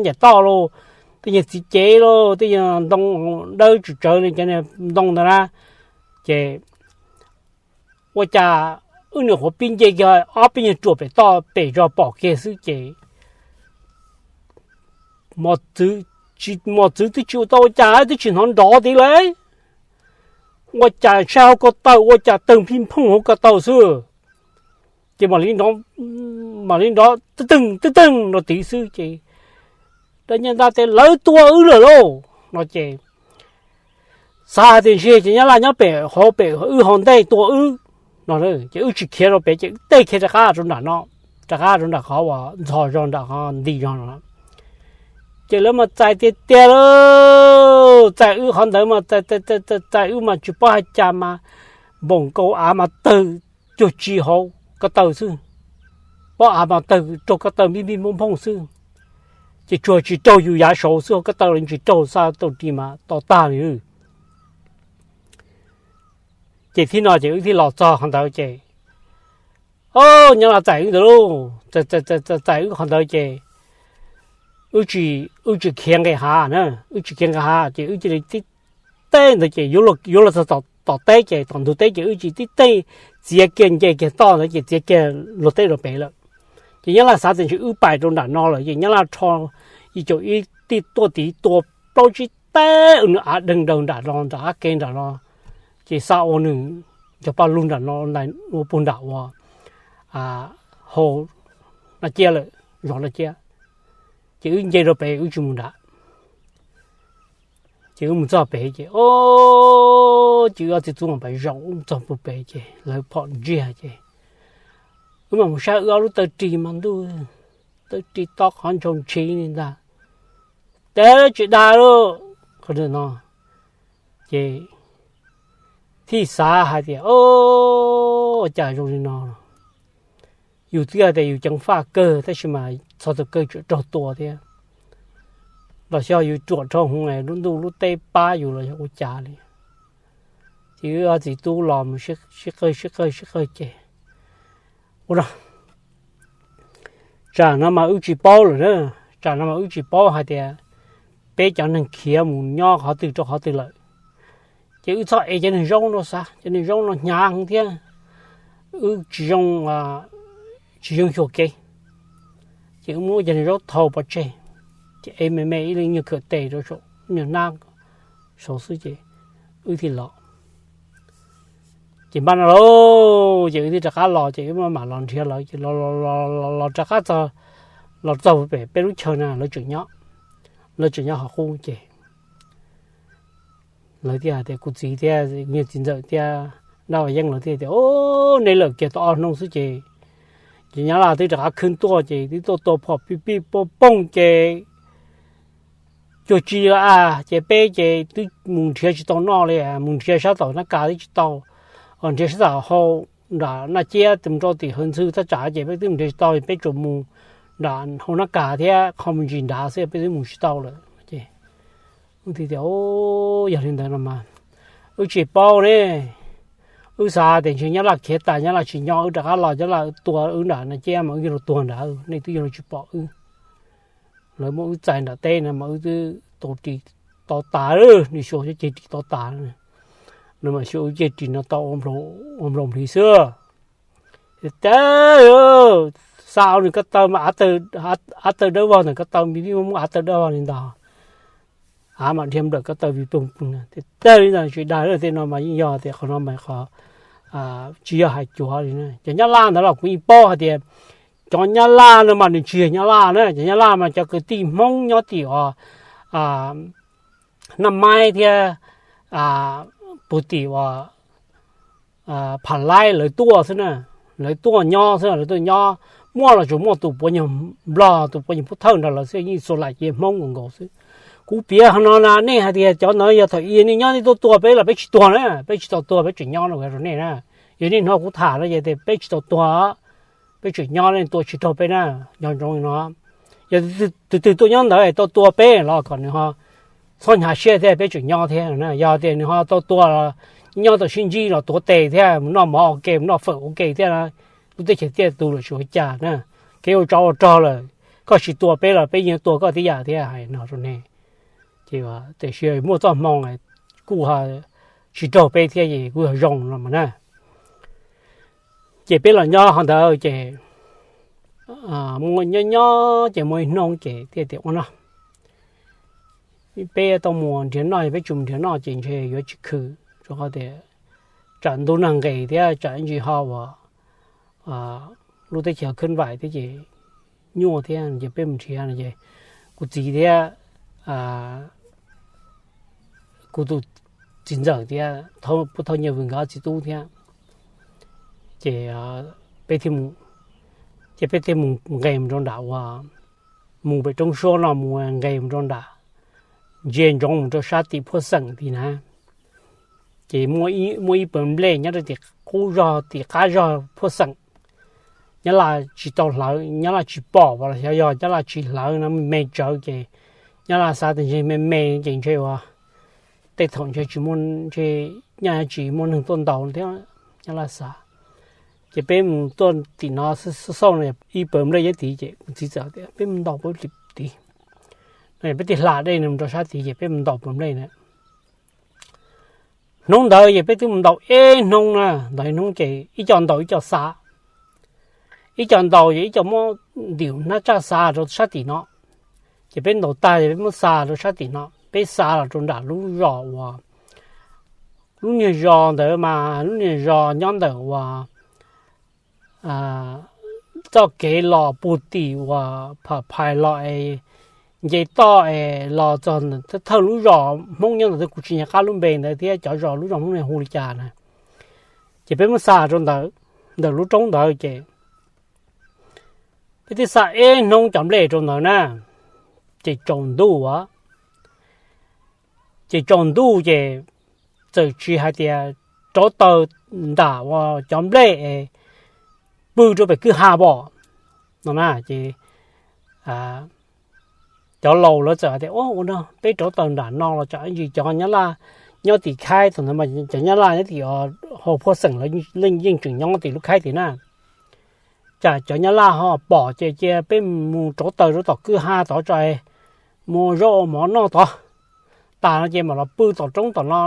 ncaim toj los, twb yog txiv cev los, twb yog ntoo dawb tsum tsawv li cov ntoo ntawd na. Ces ua cas wb nyuam qhuav pib nce kiag ob peb nyuag ruam pem toj pem zog pom kiag xwb ces mos txwv twb tsis ua tau ua cas twb tsis hnov nrov tid lawm. Ua cas saib hauv ko taw ua cas tawg phij phooj hauv ko taw xwb. Ces mam li nrov, mam li nrov tib teeg tib teeg no tid xwb ces dab nyab ntab tias lawv tua wb lawm lauj no ces xav hais tias ntshe cov nyab laj nyob pem hauv pem wb hauv ntej tua wb no ces wb tsis khiav rau pem ces wb tej khiav rov qab rau nram no, rov qab rau nram qhov uas ntxhov zog nram qhov nti zog no. Ces lawv mas txais tiag tiag lauj, txais wb qhov ntawd mas txais wb mas tsis paub hais cas mas npaum nkaus av mas tawg cuag tsi hauv ko taw xwb, pob av mas tawg raug ko taw npij npij nphooj nphooj xwb. Ces tsuas tsis raug yus yav saud xwb, ko taw los tsis raug, xa tau ris mas to tag li. Ces thib no ces wb thiaj los txog qhov ntawd ces, o, nyab laj txais wb ntawd lauj, txais wb qhov ntawd ces wb tsis khiav nqis hav na, wb tsis khiav nqis hav ces wb cia li tib teb ntawd ces yuav luag txog tom teb ces tom ntug teb ces wb cia li tib teb txiav kiag nce kiag toj ntawd ces txiav kiag luag teb rau pem lawm. Ces nyab laj xav tias ntshe wb pais rau nram no lawm ces nyab laj rho ib caum ib tij tuaj tid tua plaub tsib teg nws av deeg daws nram no, nram qab ke nram no, ces xa ua nws cov paj lug nram no ua puag nram ua hau Naj Ciab lawm, zos Naj Ciab. Ces wb nce rau pem wb tsis mus nram. Ces wb mus txog pem ces, o, ces wb ob txiv tub mam pais zaum wb mus txog puag pem ces lawv phom ntsiag ces wb mam mus saib wb ob lub taw ris mas ntuj, taw ris to qhov ntshaus ntshis li ntag. Ces tsis dag lauj, qhov no ces thiaj xav hais tias, o, ua cas zoo li no. Yus twb hais tias yus ceev faj kawg tab sis mas txog tus kawg tseem raug tua thiab, los xyov yus ruam dhau hwv lub ntuj lub teb pab yus los yog ua cas li. Ces wb ob txiv tub los mus sib qawg sib qawg sib qawg ces, ua rau tsam no mas wb tsis paub lawm na, tsam no mas wb tsis paub hais tias peb cov neeg khiav mus nyob qhov twg rau qhov twg lawm. Ces wb txhob ev cov neeg zaub no xav, cov neeg zaub no hnyav heev thiab wb tsis zoo, tsis zoo xyuas kev. Ces wb muab cov neeg zaub thau pov tseg, ces ev me me ib leeg nyuag khawm tes rau saum nyuag hnab saud xwb ces wb thiaj los. Ces npaj no lauj, ces wb thiaj rov qab los, ces wb mam mam los nrhiav lawv, ces los rov qab txog, los txog pem peb lub chaw na lawv tseem nyob, lawv tseem nyob qhov qub ces lawv thiaj hais tias, kuv txiv thiab niag txiv ntxawm thiab dab vas yeeb lawv thiaj tias, o, nej lawm kiag tau ob hnub xwb ces ces nyab laj twb rov qab khwb tuaj ces twb tuaj tua phom pij pij pooj pooj ces cuag tsi lawm a, ces peb ces twb mus nrhiav tsis tau noj li, mus nrhiav sab tom Nab Kas twb tsis tau, nrhiav sab tom hau nram Naj Ciab mus rau tim Hawv Ntxhw thaj tsam ces peb twb mus nrhiav tsis tau, peb tsuas mus nram hau Nab Kas thiab qho me ntsis nrad xwb peb twb mus tsis tau lawm. Ces wb thiaj tias, yog li ntawd no mas wb tsis paub ne, wb xav tias ntshe nyab laj khiav tas nyab laj tsis nyob wb rov qab los nyab laj tua wb nram Naj Ciab mas wb yuav luag tuag nrad, nej twb yuav luag tsis pom wb. Lawv muab wb txais nram teb no mas wb twb tau ris to tas, nws xyuas ceg ris to tas, no mas xyuas wb ceg ris no tau ua nplaum hlis xwb. Tes, xa nws ko taw mas av tawg dawb vog ntawm ko taw, me vij muab av tawg dawb vog li ntawd, av mas dhia nplawm ko taw vij poog poog. Tes li ntawd tsis dag, tej no mas yeej yog tias qhov no mas qhov tsis yog hais cuav li. Cov nyab laj ntawd los kuv yeej paub hais tias cov nyab laj no mas nws tsis yog nyab laj na, cov nyab laj mas cov kwv tij Hmoob nyob tim uas Naj Maib thiab puag tim uas Pham Laib lawv tuaj xwb na, lawv tuaj nyob xwb, lawv tuaj nyob, muaj los tsuas muaj tus puav nyuag Nplog tus puav nyuag Pub Thawj nrog lawv xwb, yeej txhua lam ces Hmoob nkaus nkaus xwb. Kuv piav qhov no na nej hais tias cov ntawd yog thaum ub nej nyob nej tuaj tua peb los peb tsis tuag na, peb tsis tau tuag peb tseem nyob no rau nej na. Yog nej hnov kuv tham no ces tias peb tsis tau tuag, peb tseem nyob, nej tua tsis raug peb na. Nco ntsoov no, yog tus twg tuaj nyob ntawd tau tua peb los kom nws ho txhob hnyav siab thiab, peb tseem nyob thiab. Yog tias nws ho tau tua los nyob tau sib ntsib los tuav tes thiab, mus noj mov ua ke, mus noj fawm ua ke thiab, lub teb chaws tiaj tus lawm tsis ua cas na. Kev ua tsov ua rog lawm, koj tsis tua peb los peb yeej tua koj tib yam thiab, hais no rau nej. Ces tiam sis muaj txoj hmoo kuj tsis raug peb thiab es kuj yog zoo no mas na. Ces peb los nyob qhov ntawd ces nyob nyob ces muaj ib hnub ces thiaj tias ua no, peb tau mus nrhiav noj, peb tsis mus nrhiav noj ces ntshe yuav tsis khwv, rau qhov tias tsam ntuj nag nqes thiab tsam ntsis ho uas lub teb chaws khab vais thiab ces nyuaj thiab, ces peb mus nrhiav no ces kuv txiv thiab kuv tus txiv ntxawm thiab pub thauj nyiaj vwm nkawd txiv tub thiab, ces peb thiaj mus, ces peb thiaj mus nqes mus rau nram uas, mus pem roob suab no mus nqes mus rau nram, ntsia ntsoov mus rau sab tim Phuaj Xeem tid na. Ces muaj ib pawg nplej nyob rau tim qub zog, tim qab zog Phuaj Xeem. Nyab Laj tsis tau hlawv, Nyab Laj tsis pom los xyov yog Nyab Laj tsis hlawv no, me tsawv ces Nyab Laj xav tias ntshe me me ces ntshe uas tej thaum ntshe tsis muaj, ntshe nyaj tsis muaj neeg tuaj ntaus thiab, Nyab Laj xav. Ces peb mus tuaj tim no xauj xauj no, ib pawg nplej nyob tid ces kuv txiv txawm tias peb mus ntaus pawg nplej tid no, peb thiaj hla dej no mus rau sab tid ces peb mus ntaus pawg nplej na. Hnub ntawd ces peb twb mus ntaus ib hnub na, ntaus ib hnub ces ib co ntaus ib co xa, ib co ntaus ces ib co muab ntim hnab tsaj xa rau sab tim no, ces peb ntaus tag ces peb muab xa rau sab tim no, peb xa los rau nram lub zos uas, lub niag zos ntawd mas lub niag zos nyob ntawm uas txoj kev los puag tim uas Pham Phais los es nce toj es los txog thawj lub zos Hmoob nyob ntawd, kuv tsis nco qab lub npe ntawd thiab, cov zos lub zos Hmoob ne hu li cas na. Ces peb muab xa rau ntawd, ntawm lub roob ntawd ces peb twb xa ib hnub cov nplej rau ntawd na, ces tsaus ntuj a, ces tsaus ntuj ces txawm tsis hais tias rauv taws nram uas cov nplej es pw rau pem kwj ha pom no na. Ces cov laus lawv txawm hais tias ua no peb rauv taws nram no los tsam ntsis cov Nyab Laj nyob tim khaib, thaum ntawd mas cov Nyab Laj nyob tim hauv Phuaj Xeem lawv yeej tseem nyob tim lub khaib tim na. Tsam cov Nyab Laj ho pom ces cia peb mus rauv taws rau tom kwj ha tod tso, mus ua zaub ua mov noj tod, tas no ces mam los pw tom roob tom no,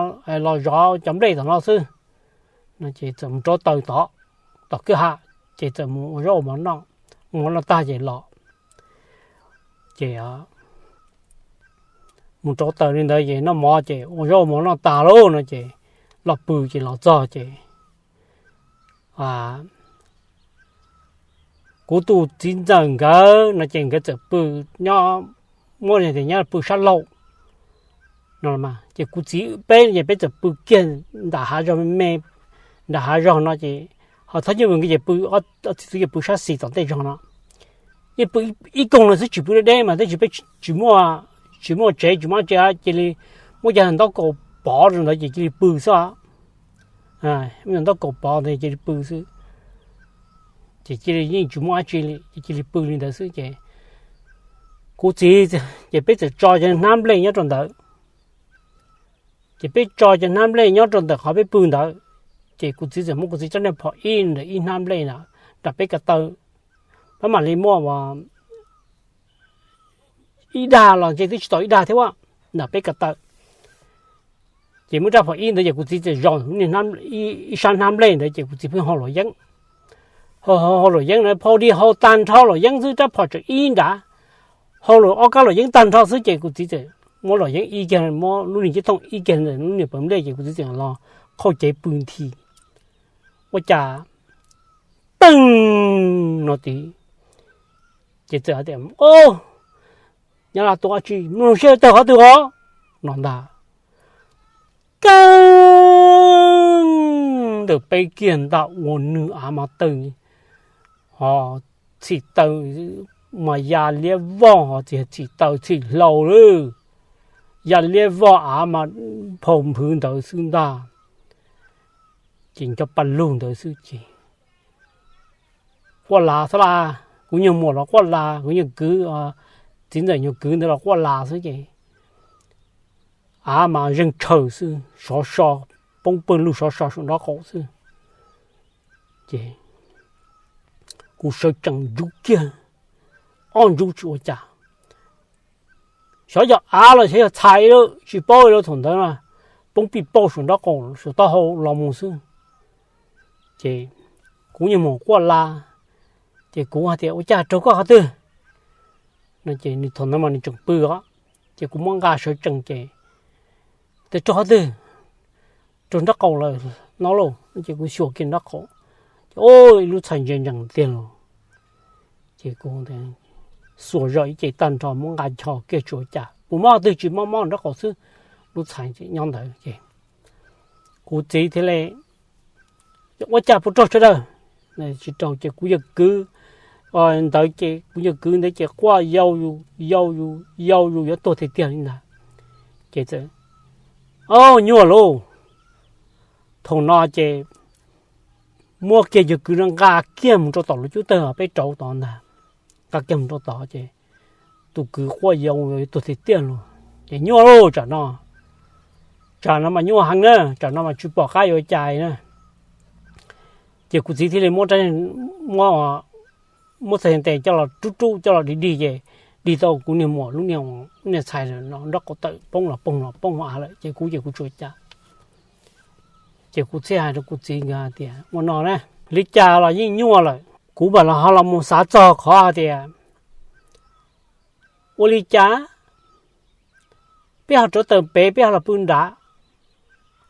los zov cov nplej tom no xwb. Ces txawm mus rauv taws tod, tom kwj ha, ces txawm mus ua zaub ua mov noj, ua mov noj tag ces los, ces mus rauv taws li ntawd ces noj mov ces ua zaub ua mov noj tas lauj no ces los pw ces los txog ces kuv tus txiv ntxawm nkawd no ces nkawd txawm pw nyob, muab tias nyob pw sab laug no, ces kuv txiv peb ces peb txawm pw kiag nram hav zog me me, nram hav zog no ces ho Thaj Nyiaj Vwm nkawd ces pw, ob txiv tub ces pw sab xis tom ntej zog no. Yeej pw ib koog no xwb, tsis pw deb deb mas tab sis peb tsis muaj, tsis muaj tsev tsis muaj tsev, cia li muab cov ntaub kaus pov rau ntawd ces cia li pw xwb. Muab cov ntaub kaus pov ntawd cia li pw xwb, ces cia li yeej tsis muaj dab tsi li ces cia li pw li ntawd xwb ces kuv txiv, ces peb txawm tso cov hnab nplej nyob rau ntawd. Ces peb tso cov hnab nplej nyob rau ntawm qhov peb pw ntawd, ces kuv txiv txawm muab kuv txiv tsob niag phom ib ntawm ib hnab nplej na, nram peb ko taw, pab mam li muaj ib dag los ntshe twb tsis tau ib dag thiab, nram peb ko taw. Ces muab rab phom ib ntawd ces kuv txiv txawm zaum ib sab hnab nplej ntawd ces kuv txiv pheej hau luam yeeb. Hau hau luam yeeb na, phau di hau tag nrho luam yeeb xwb, rab phom tseem ib nrad, hau luam ob kab luam yeeb tag nrho xwb ces kuv txiv txawm muab luam yeeb ib kiag, muab lub niag ceeb thooj ib kiag ntawm lub niag pawg nplej ces kuv txiv txawm los qhauj cev pw nthi. Ua cas teeg no tid, ces txawm hais tias, Nyab Laj tua dab tsi, mloog seb tawg qhov twg os, no ntag. Keeb ntawm peb kiag ntag ua nws av mas tawg, ho txhim taw mas ya liab vog, ho txhim taw txhim hlau lawm, ya liab vog av mas phau nphwv ntawd xwb ntag. Ces nco pa lug ntawd xwb ces quaj las xwb las. Kuv nyuag muam los quaj las, kuv nyuag kwv, txiv ntxawm nyuag kwv ntawd los quaj las xwb ces av mas zeeg tshaws xwb, sov so, poob pawg lug sov so saum nraub qaum xwb. Ces kuv sawv tsees ntsub kiag ob ntsub tsis ua cas. Xyov yog av los xyov yog txhais lawm tsis paub li, thaum ntawd na poob pij pauj saum nraub qaum saum taub hau los mus xwb. Ces kuv nyuag muam quaj las, ces kuv hais tias ua cas raug koj qhov twg no ces nws thaum ntawd mas nws tseem pw os. Ces kuv muab nqa sawv tsees ces, tes raug qhov twg? Raug nraub qaum lawm no lauj. Ces kuv xyuas kiag nraub qaum, ces ib lub txhais ntse ntsees tiag lauj. Ces kuv xuas zog ib ce tag nrho muab nqa ncho kiag tsis ua cas, puas mob qhov twg tsis mob, mob nraub qaum xwb. Lub txhais nyob ntawd ces kuv txiv thiaj li, ua cas puas raug sawv daws? Tsis raug. Ces kuv yawg kwv ntawd ces kuv yawg kwv ntawd ces quaj yau yus yau yus yau yus yuav tuag tiag tiag li ntag. Ces txawm, o, nyuaj lauj. Thaum no ces muab kiag yawg kwv no nqa kiag mus rau tom lub cub tawg peb rauv tod ntag. Nqa kiag mus rau tod ces tus kwv quaj yau yuav tuag tiag tiag lauj. Ces nyuaj lauj, tsam no, tsam no mas nyuaj heev na, tsam no mas tsis pom qab yuav ua cas na. Ces kuv txiv thiaj li muab, muab txhais tes coj los rub rub coj los dig dig ces dig tau kuv niag muam lub niag, niag txhais no nraub qaum tawm poob los poob los poob av lawm ces kuv ces kuv tsis ua cas. Ces kuv thiaj hais rau kuv txiv nkawd hais tias ua no na, li cas los yeej nyuaj lawm, kuv mam los ho los mus xav txog qhov hais tias ua li cas peb ho rauv taws pem peb ho los pw nrad.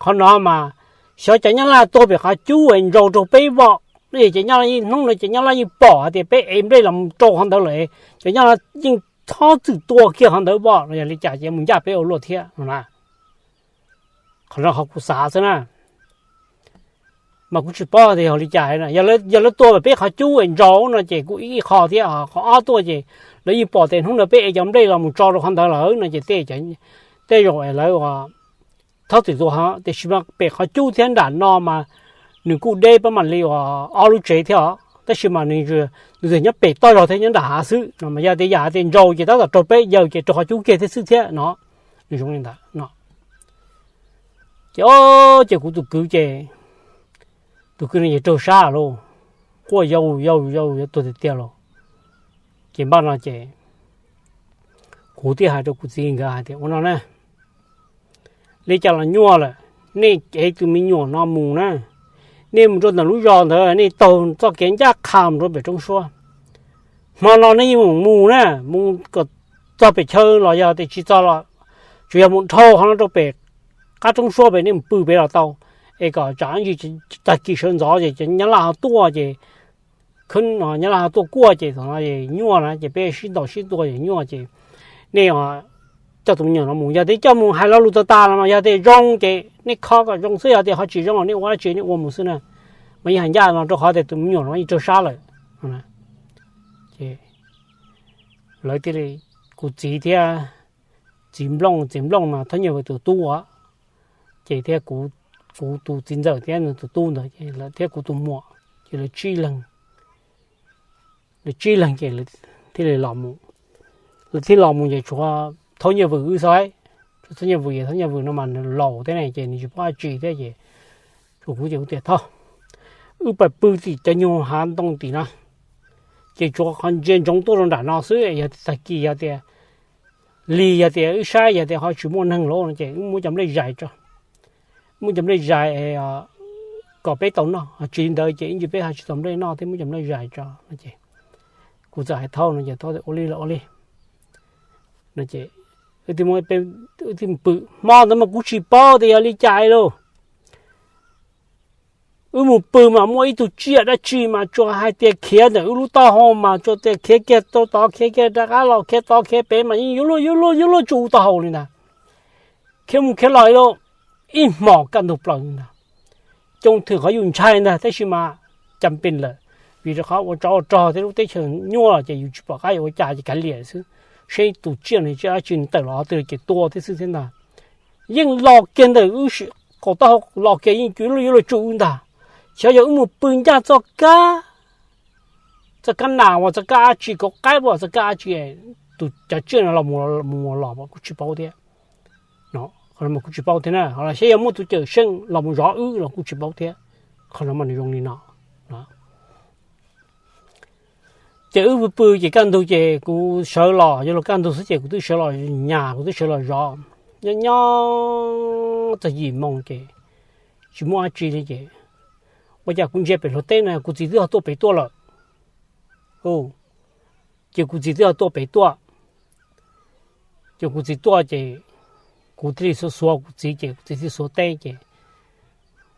Qhov no mas xyov cov nyab laj tuaj pem qhov cub es ntsau rau peb vom, no ces cov nyab laj yeej, hnub no ces nyab laj yeej pom hais tias peb ev nplej los rau qhov ntawd lawm, cov nyab laj yeej txhob txwm tua kiag qhov ntawd vom los yog li cas ces mus ncaj peb ua luaj thiab no na. Qhov no qhov kuv xav xwb na, mas kuv tsis paub tias yog li cas na. Yog lawv tuaj pem peb qhov cub es ntsau no ces kuj ib qho thiab, qhov ob tuaj ces lawv yeej pom tias hnub no peb ev cov nplej los mus tso rau qhov ntawd lawm no ces tej zaum es lawv txhob txwm tua, tiam sis mas pem qhov cub thiab nram no mas nws kuj deb pab mam li uas ob lub tsev thiab os, tab sis mas nws, nws txawm nyob pem toj zog thiab nyob nram hav xwb no mas yog tias yam tias ntsau ces tab tom raug peb yaws ces raug qhov cub kiag thiab xwb thiab no. Nws zoo li ntawd no. Ces o, ces kuv tus kwv ces, tus kwv no ces raug sab lauj, quaj yau yau yau yuav tuag tiag tiag lauj. Ces npaj no ces kuv thiaj hais rau kuv txiv nkawd hais tias ua no na, li cas los nyuaj lawm, nej ev tus me nyuam no mus na, nej mus rau ntawm lub zos ntawd, nej taug txoj kev ncaj qha mus rau pem roob suab. Hmo no nej yeej mus mus na, mus kom txog pem chaw los yog tias tsis txog los tsuas yog mus dhau qhov no rau pem qab roob suab pem, nej mus pw pem los tau, es kom tsam ntsis tag kis sawv ntxov ces cov nyab laj ho tuaj ces, nyab laj ho tuaj kuaj ces thaum no nyuaj na ces peb sib ntaus sib tua ces nyuaj ces nej coj tus me nyuam no mus, yog tias coj mus hais lo lus tas tas los yog tias zoo ces nej kho kom zoo xwb, yog tias ho tsis zoo nej ua dab tsi nej ua mus xwb na. Mas yeej hais ncaj no rau qhov tias tus me nyuam no yeej raug sab lawm. Lawv thiaj li, kuv txiv thiab txiv Nplooj, txiv Nplooj mas Thoob Nyiaj Vwm tus tub, ces thiab kuv tus txiv ntxawm thiab nws tus tub ntawd ces lawv thiab kuv tus muam, ces lawv tsib leeg, lawv tsib leeg ces thiaj li los mus. Lawv thiaj los mus ces tshuav Thoob Nyiaj Vwm wb xwb. Tshuav Thoob Nyiaj Vwm, Thoob Nyiaj Vwm no mas nws laus thiab ne ces nws tsis paub dab tsi thiab ces tshuav kuv ces kuv tias thov wb pais pw tim cov nyuag hav ntoo tim no, ces tshuav qhov ntsia ntsoov tuaj rau nram no xwb, yog tag kis yog tias lig, yog tias wb saib yog tias ho tsis muaj neeg lawm no ces wb muab cov nplej zais tso, muab cov nplej zais kom peb tau noj, tsis li ntawd ces ib ntsis peb ho tsis tau nplej noj thiab, muab cov nplej zais tso no ces kuv txawm hais Thaub no ces Thaub tias ua li los ua li no ces wb thiaj pw. Hmo ntawd mas kuv tsis paub tias yog li cas lauj. Wb mus pw mas muaj ib tug tsiaj dab tsi mas tsuas hais tias khiav ntawm wb lub taub hau mas tsuas tias khiav kiag tau tod khiav kiag rov qab los khiav tod khiav pem mas yeej yuav luag yuav luag yuav luag tsuj taub hau li ntag. Khiav mus khiav los ib hmos kaj ntug plaws li ntag. Coob thwm qhov yus ntshai ntag tab sis mas cas pes lawm, vim rau qhov ua tsov ua rog thiab lub teb chaws nyuaj ces yus tsis pom qab yuav ua cas ces kav liam xwb, seb tus tsiaj no tsiaj dab tsi nws tawm los qhov twg ces tua thiab xwb thiab ntag. Yeej los kiag ntawm wb qaum taub hau los kiag yeej yuav luag yuav luag tsuj wb ntag. Xyov yog wb mus pw ncaj txoj kab txoj kab nas uas txoj kab dab tsi, kauv qaib uas txoj kab dab tsi, tus cov tsiaj no los mus los kuj tsis paub thiab. Qhov no kuj tsis paub thiab na, ho los saib yog muaj tus cawm seej los mus zov wb los kuj tsis paub thiab. Qhov no mas nws zoo li no. Ces wb pw pw ces kaj ntug ces kuv sawv los, yog luag kaj ntug xwb ces kuv twb sawv los nyas, kuv twb sawv los zov. Nyob nyob txog yim moo ces tsis muaj dab tsi li ces ua cas kuv ntsia pem hluav taws na kuv txiv twb ho tuaj pem tuaj lawm. Ces kuv txiv twb ho tuaj pem tuaj. Ces kuv txiv tuaj ces kuv thiaj li xuav xuav kuv txiv ces kuv txiv thiaj xuav teb ces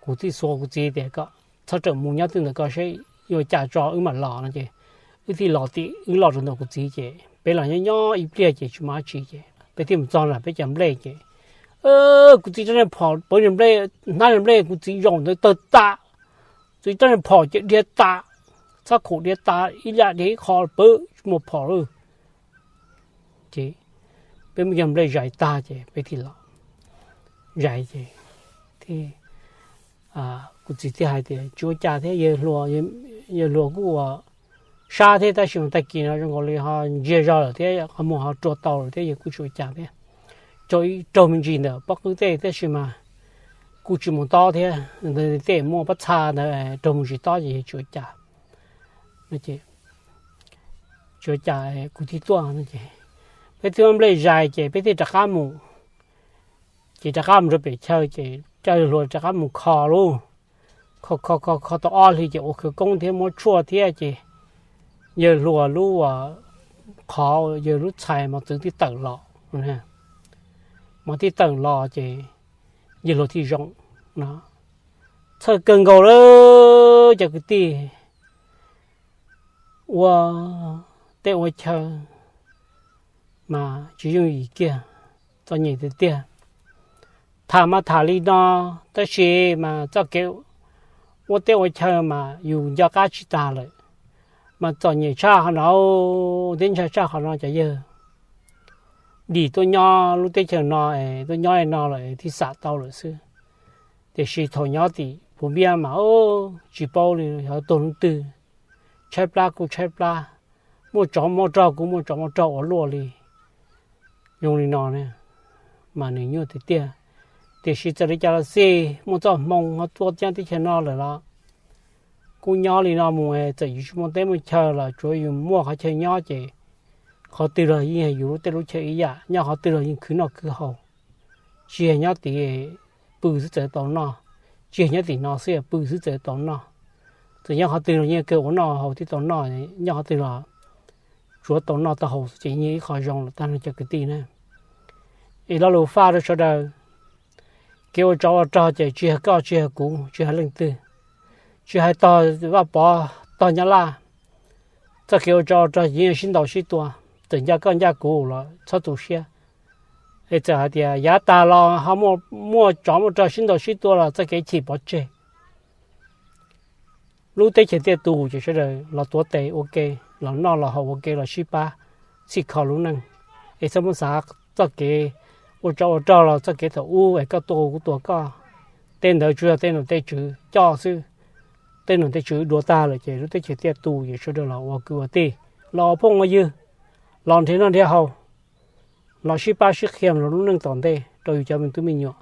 kuv thiaj xuav kuv txiv tias kom txhob rawm mus, nyob twj ntawm ko seb yuav cas tso wb mam los no ces wb thiaj los tim, wb los rau ntawm kuv txiv ces peb los nyob nyob ib pliag ces tsis muaj dab tsi ces peb thiaj mus txog nram peb cov nplej ces kuv txiv rab niag phom pawv niag nplej, hnab niag nplej kuv txiv zaum ntawd tawg tas, txiv rab niag phom ces dhia tas, txhob khaum dhia tas, ib yam dhia ib qho pawv tsis muaj phom lawm. Ces peb muab cov nplej zais tag ces peb thiaj los zais ces kuv txiv thiaj hais tias tsis ua cas thiab, yawg hluas kuj ua sab thiab tab sis mas tag kis no zoo nkaus li ho ntsiag zog lawm thiab qhov muag ho rua tau lawm thiab, yawg kuj tsis ua cas thiab. Tso ib raug me ntsis ntawm pob qwb tej tab sis mas kuj tsis mus tob thiab, tej muaj pob txha ntawd raug me ntsis tob ces yawg tsis ua cas. Tsis ua cas, kuv thiaj tuaj no ces peb thiaj muab nplej zais ces peb thiaj rov qab mus. Ces rov qab mus rau pem chaw ces coj yawg hluas rov qab mus kho lauj. Kho kho kho kho tau ob hlis ces ua khawv koob thiab muab tshuaj thiab ces yawg hluas lub qhov, yawg lub txhais mos txwv twb tawm los. Mos twb tawm los ces yawg hluas thiaj zoo no. Txhawj kawg nkaus lawm cov kwv tij, ua teb ua chaw mas tsis yooj yim kiag, txom nyem tiag tiag. Tham mas tham li no tab sis mas txoj kev ua teb ua chaw mas yus nco qab tsis tag lawm. Mas txom nyem tshaj qhov no thiab ntshai tshaj qhov no cov yawg dim tuaj nyob lub teb chaws no, tuaj nyob li no lawm thiaj xam tau lawm xwb. Tiam sis thaum nyob tim Phuv Npiab mas tsis paub li, yog tuag hnub twg, tshaib plab kuj tshaib plab, muaj tsov muaj rog kuj muaj tsov muaj rog ua luaj li. Zoo li no mas nws nyuaj tiag tiag. Tiam sis txawm li cas los xij muaj txoj hmoo ho tuaj nyob teb chaws no lawm los kuj nyob li no mus, txawm yus tsis muaj teb muaj chaw los tsuav yus muaj qhov chaw nyob ces qhov twg los yeej yog yus lub teb lub chaw ib yam, nyob qhov twg los yeej khwv noj khwv haus. Tsis yog nyob tim pw xwb txawm tau noj, tsis yog nyob tim no xwb pw xwb txawm tau noj. Txawm nyob qhov twg los yeej kawg ua noj haus thiab tau noj, nyob qhov twg los tsuav tau noj tau haus xwb ces yeej ib qho zoo lawm tag no cov kwv tij na. Es lo lus faj rau sawv daws, kev ua tsov ua rog ces tsis yog koj tsis yog kuv tsis yog leej twg, tsis hais tog Vaj Pov tog Nyab Laj, txoj kev ua tsov ua rog ces yeej sib ntaus sib tua. Txawm ncaj koj ncaj kuv los txhob tu siab. Es txawm hais tias yav tag los ho muaj tsov muaj rog sib ntaus sib tua los txoj kev chim pov tseg. Lub teb chaws tiaj tus ces sawv daws los tuav tes ua ke, los noj los haus ua ke los sib pab txhij kho lub neej. Es txhob muab xav txoj kev ua tsov ua rog los txoj kev thaum ub es koj tua kuv tua koj, tej ntawd tsuas yog tej nom tej tswv coj xwb. Tej nom tej tswv dua tag lawm ces lub teb chaws tiaj tus ces sawv daws los ua kwv ua tij, los ua phooj ua ywg, los nrhiav noj nrhiav haus, los sib pab sib qhia rau lub neej tom ntej rau yus cov me tub me nyuam.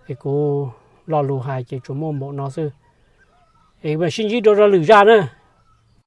Es kuv lo lus hais ces tsuas muaj npaum no xwb. Es mam sib ntsib dua rau lwm zaj na.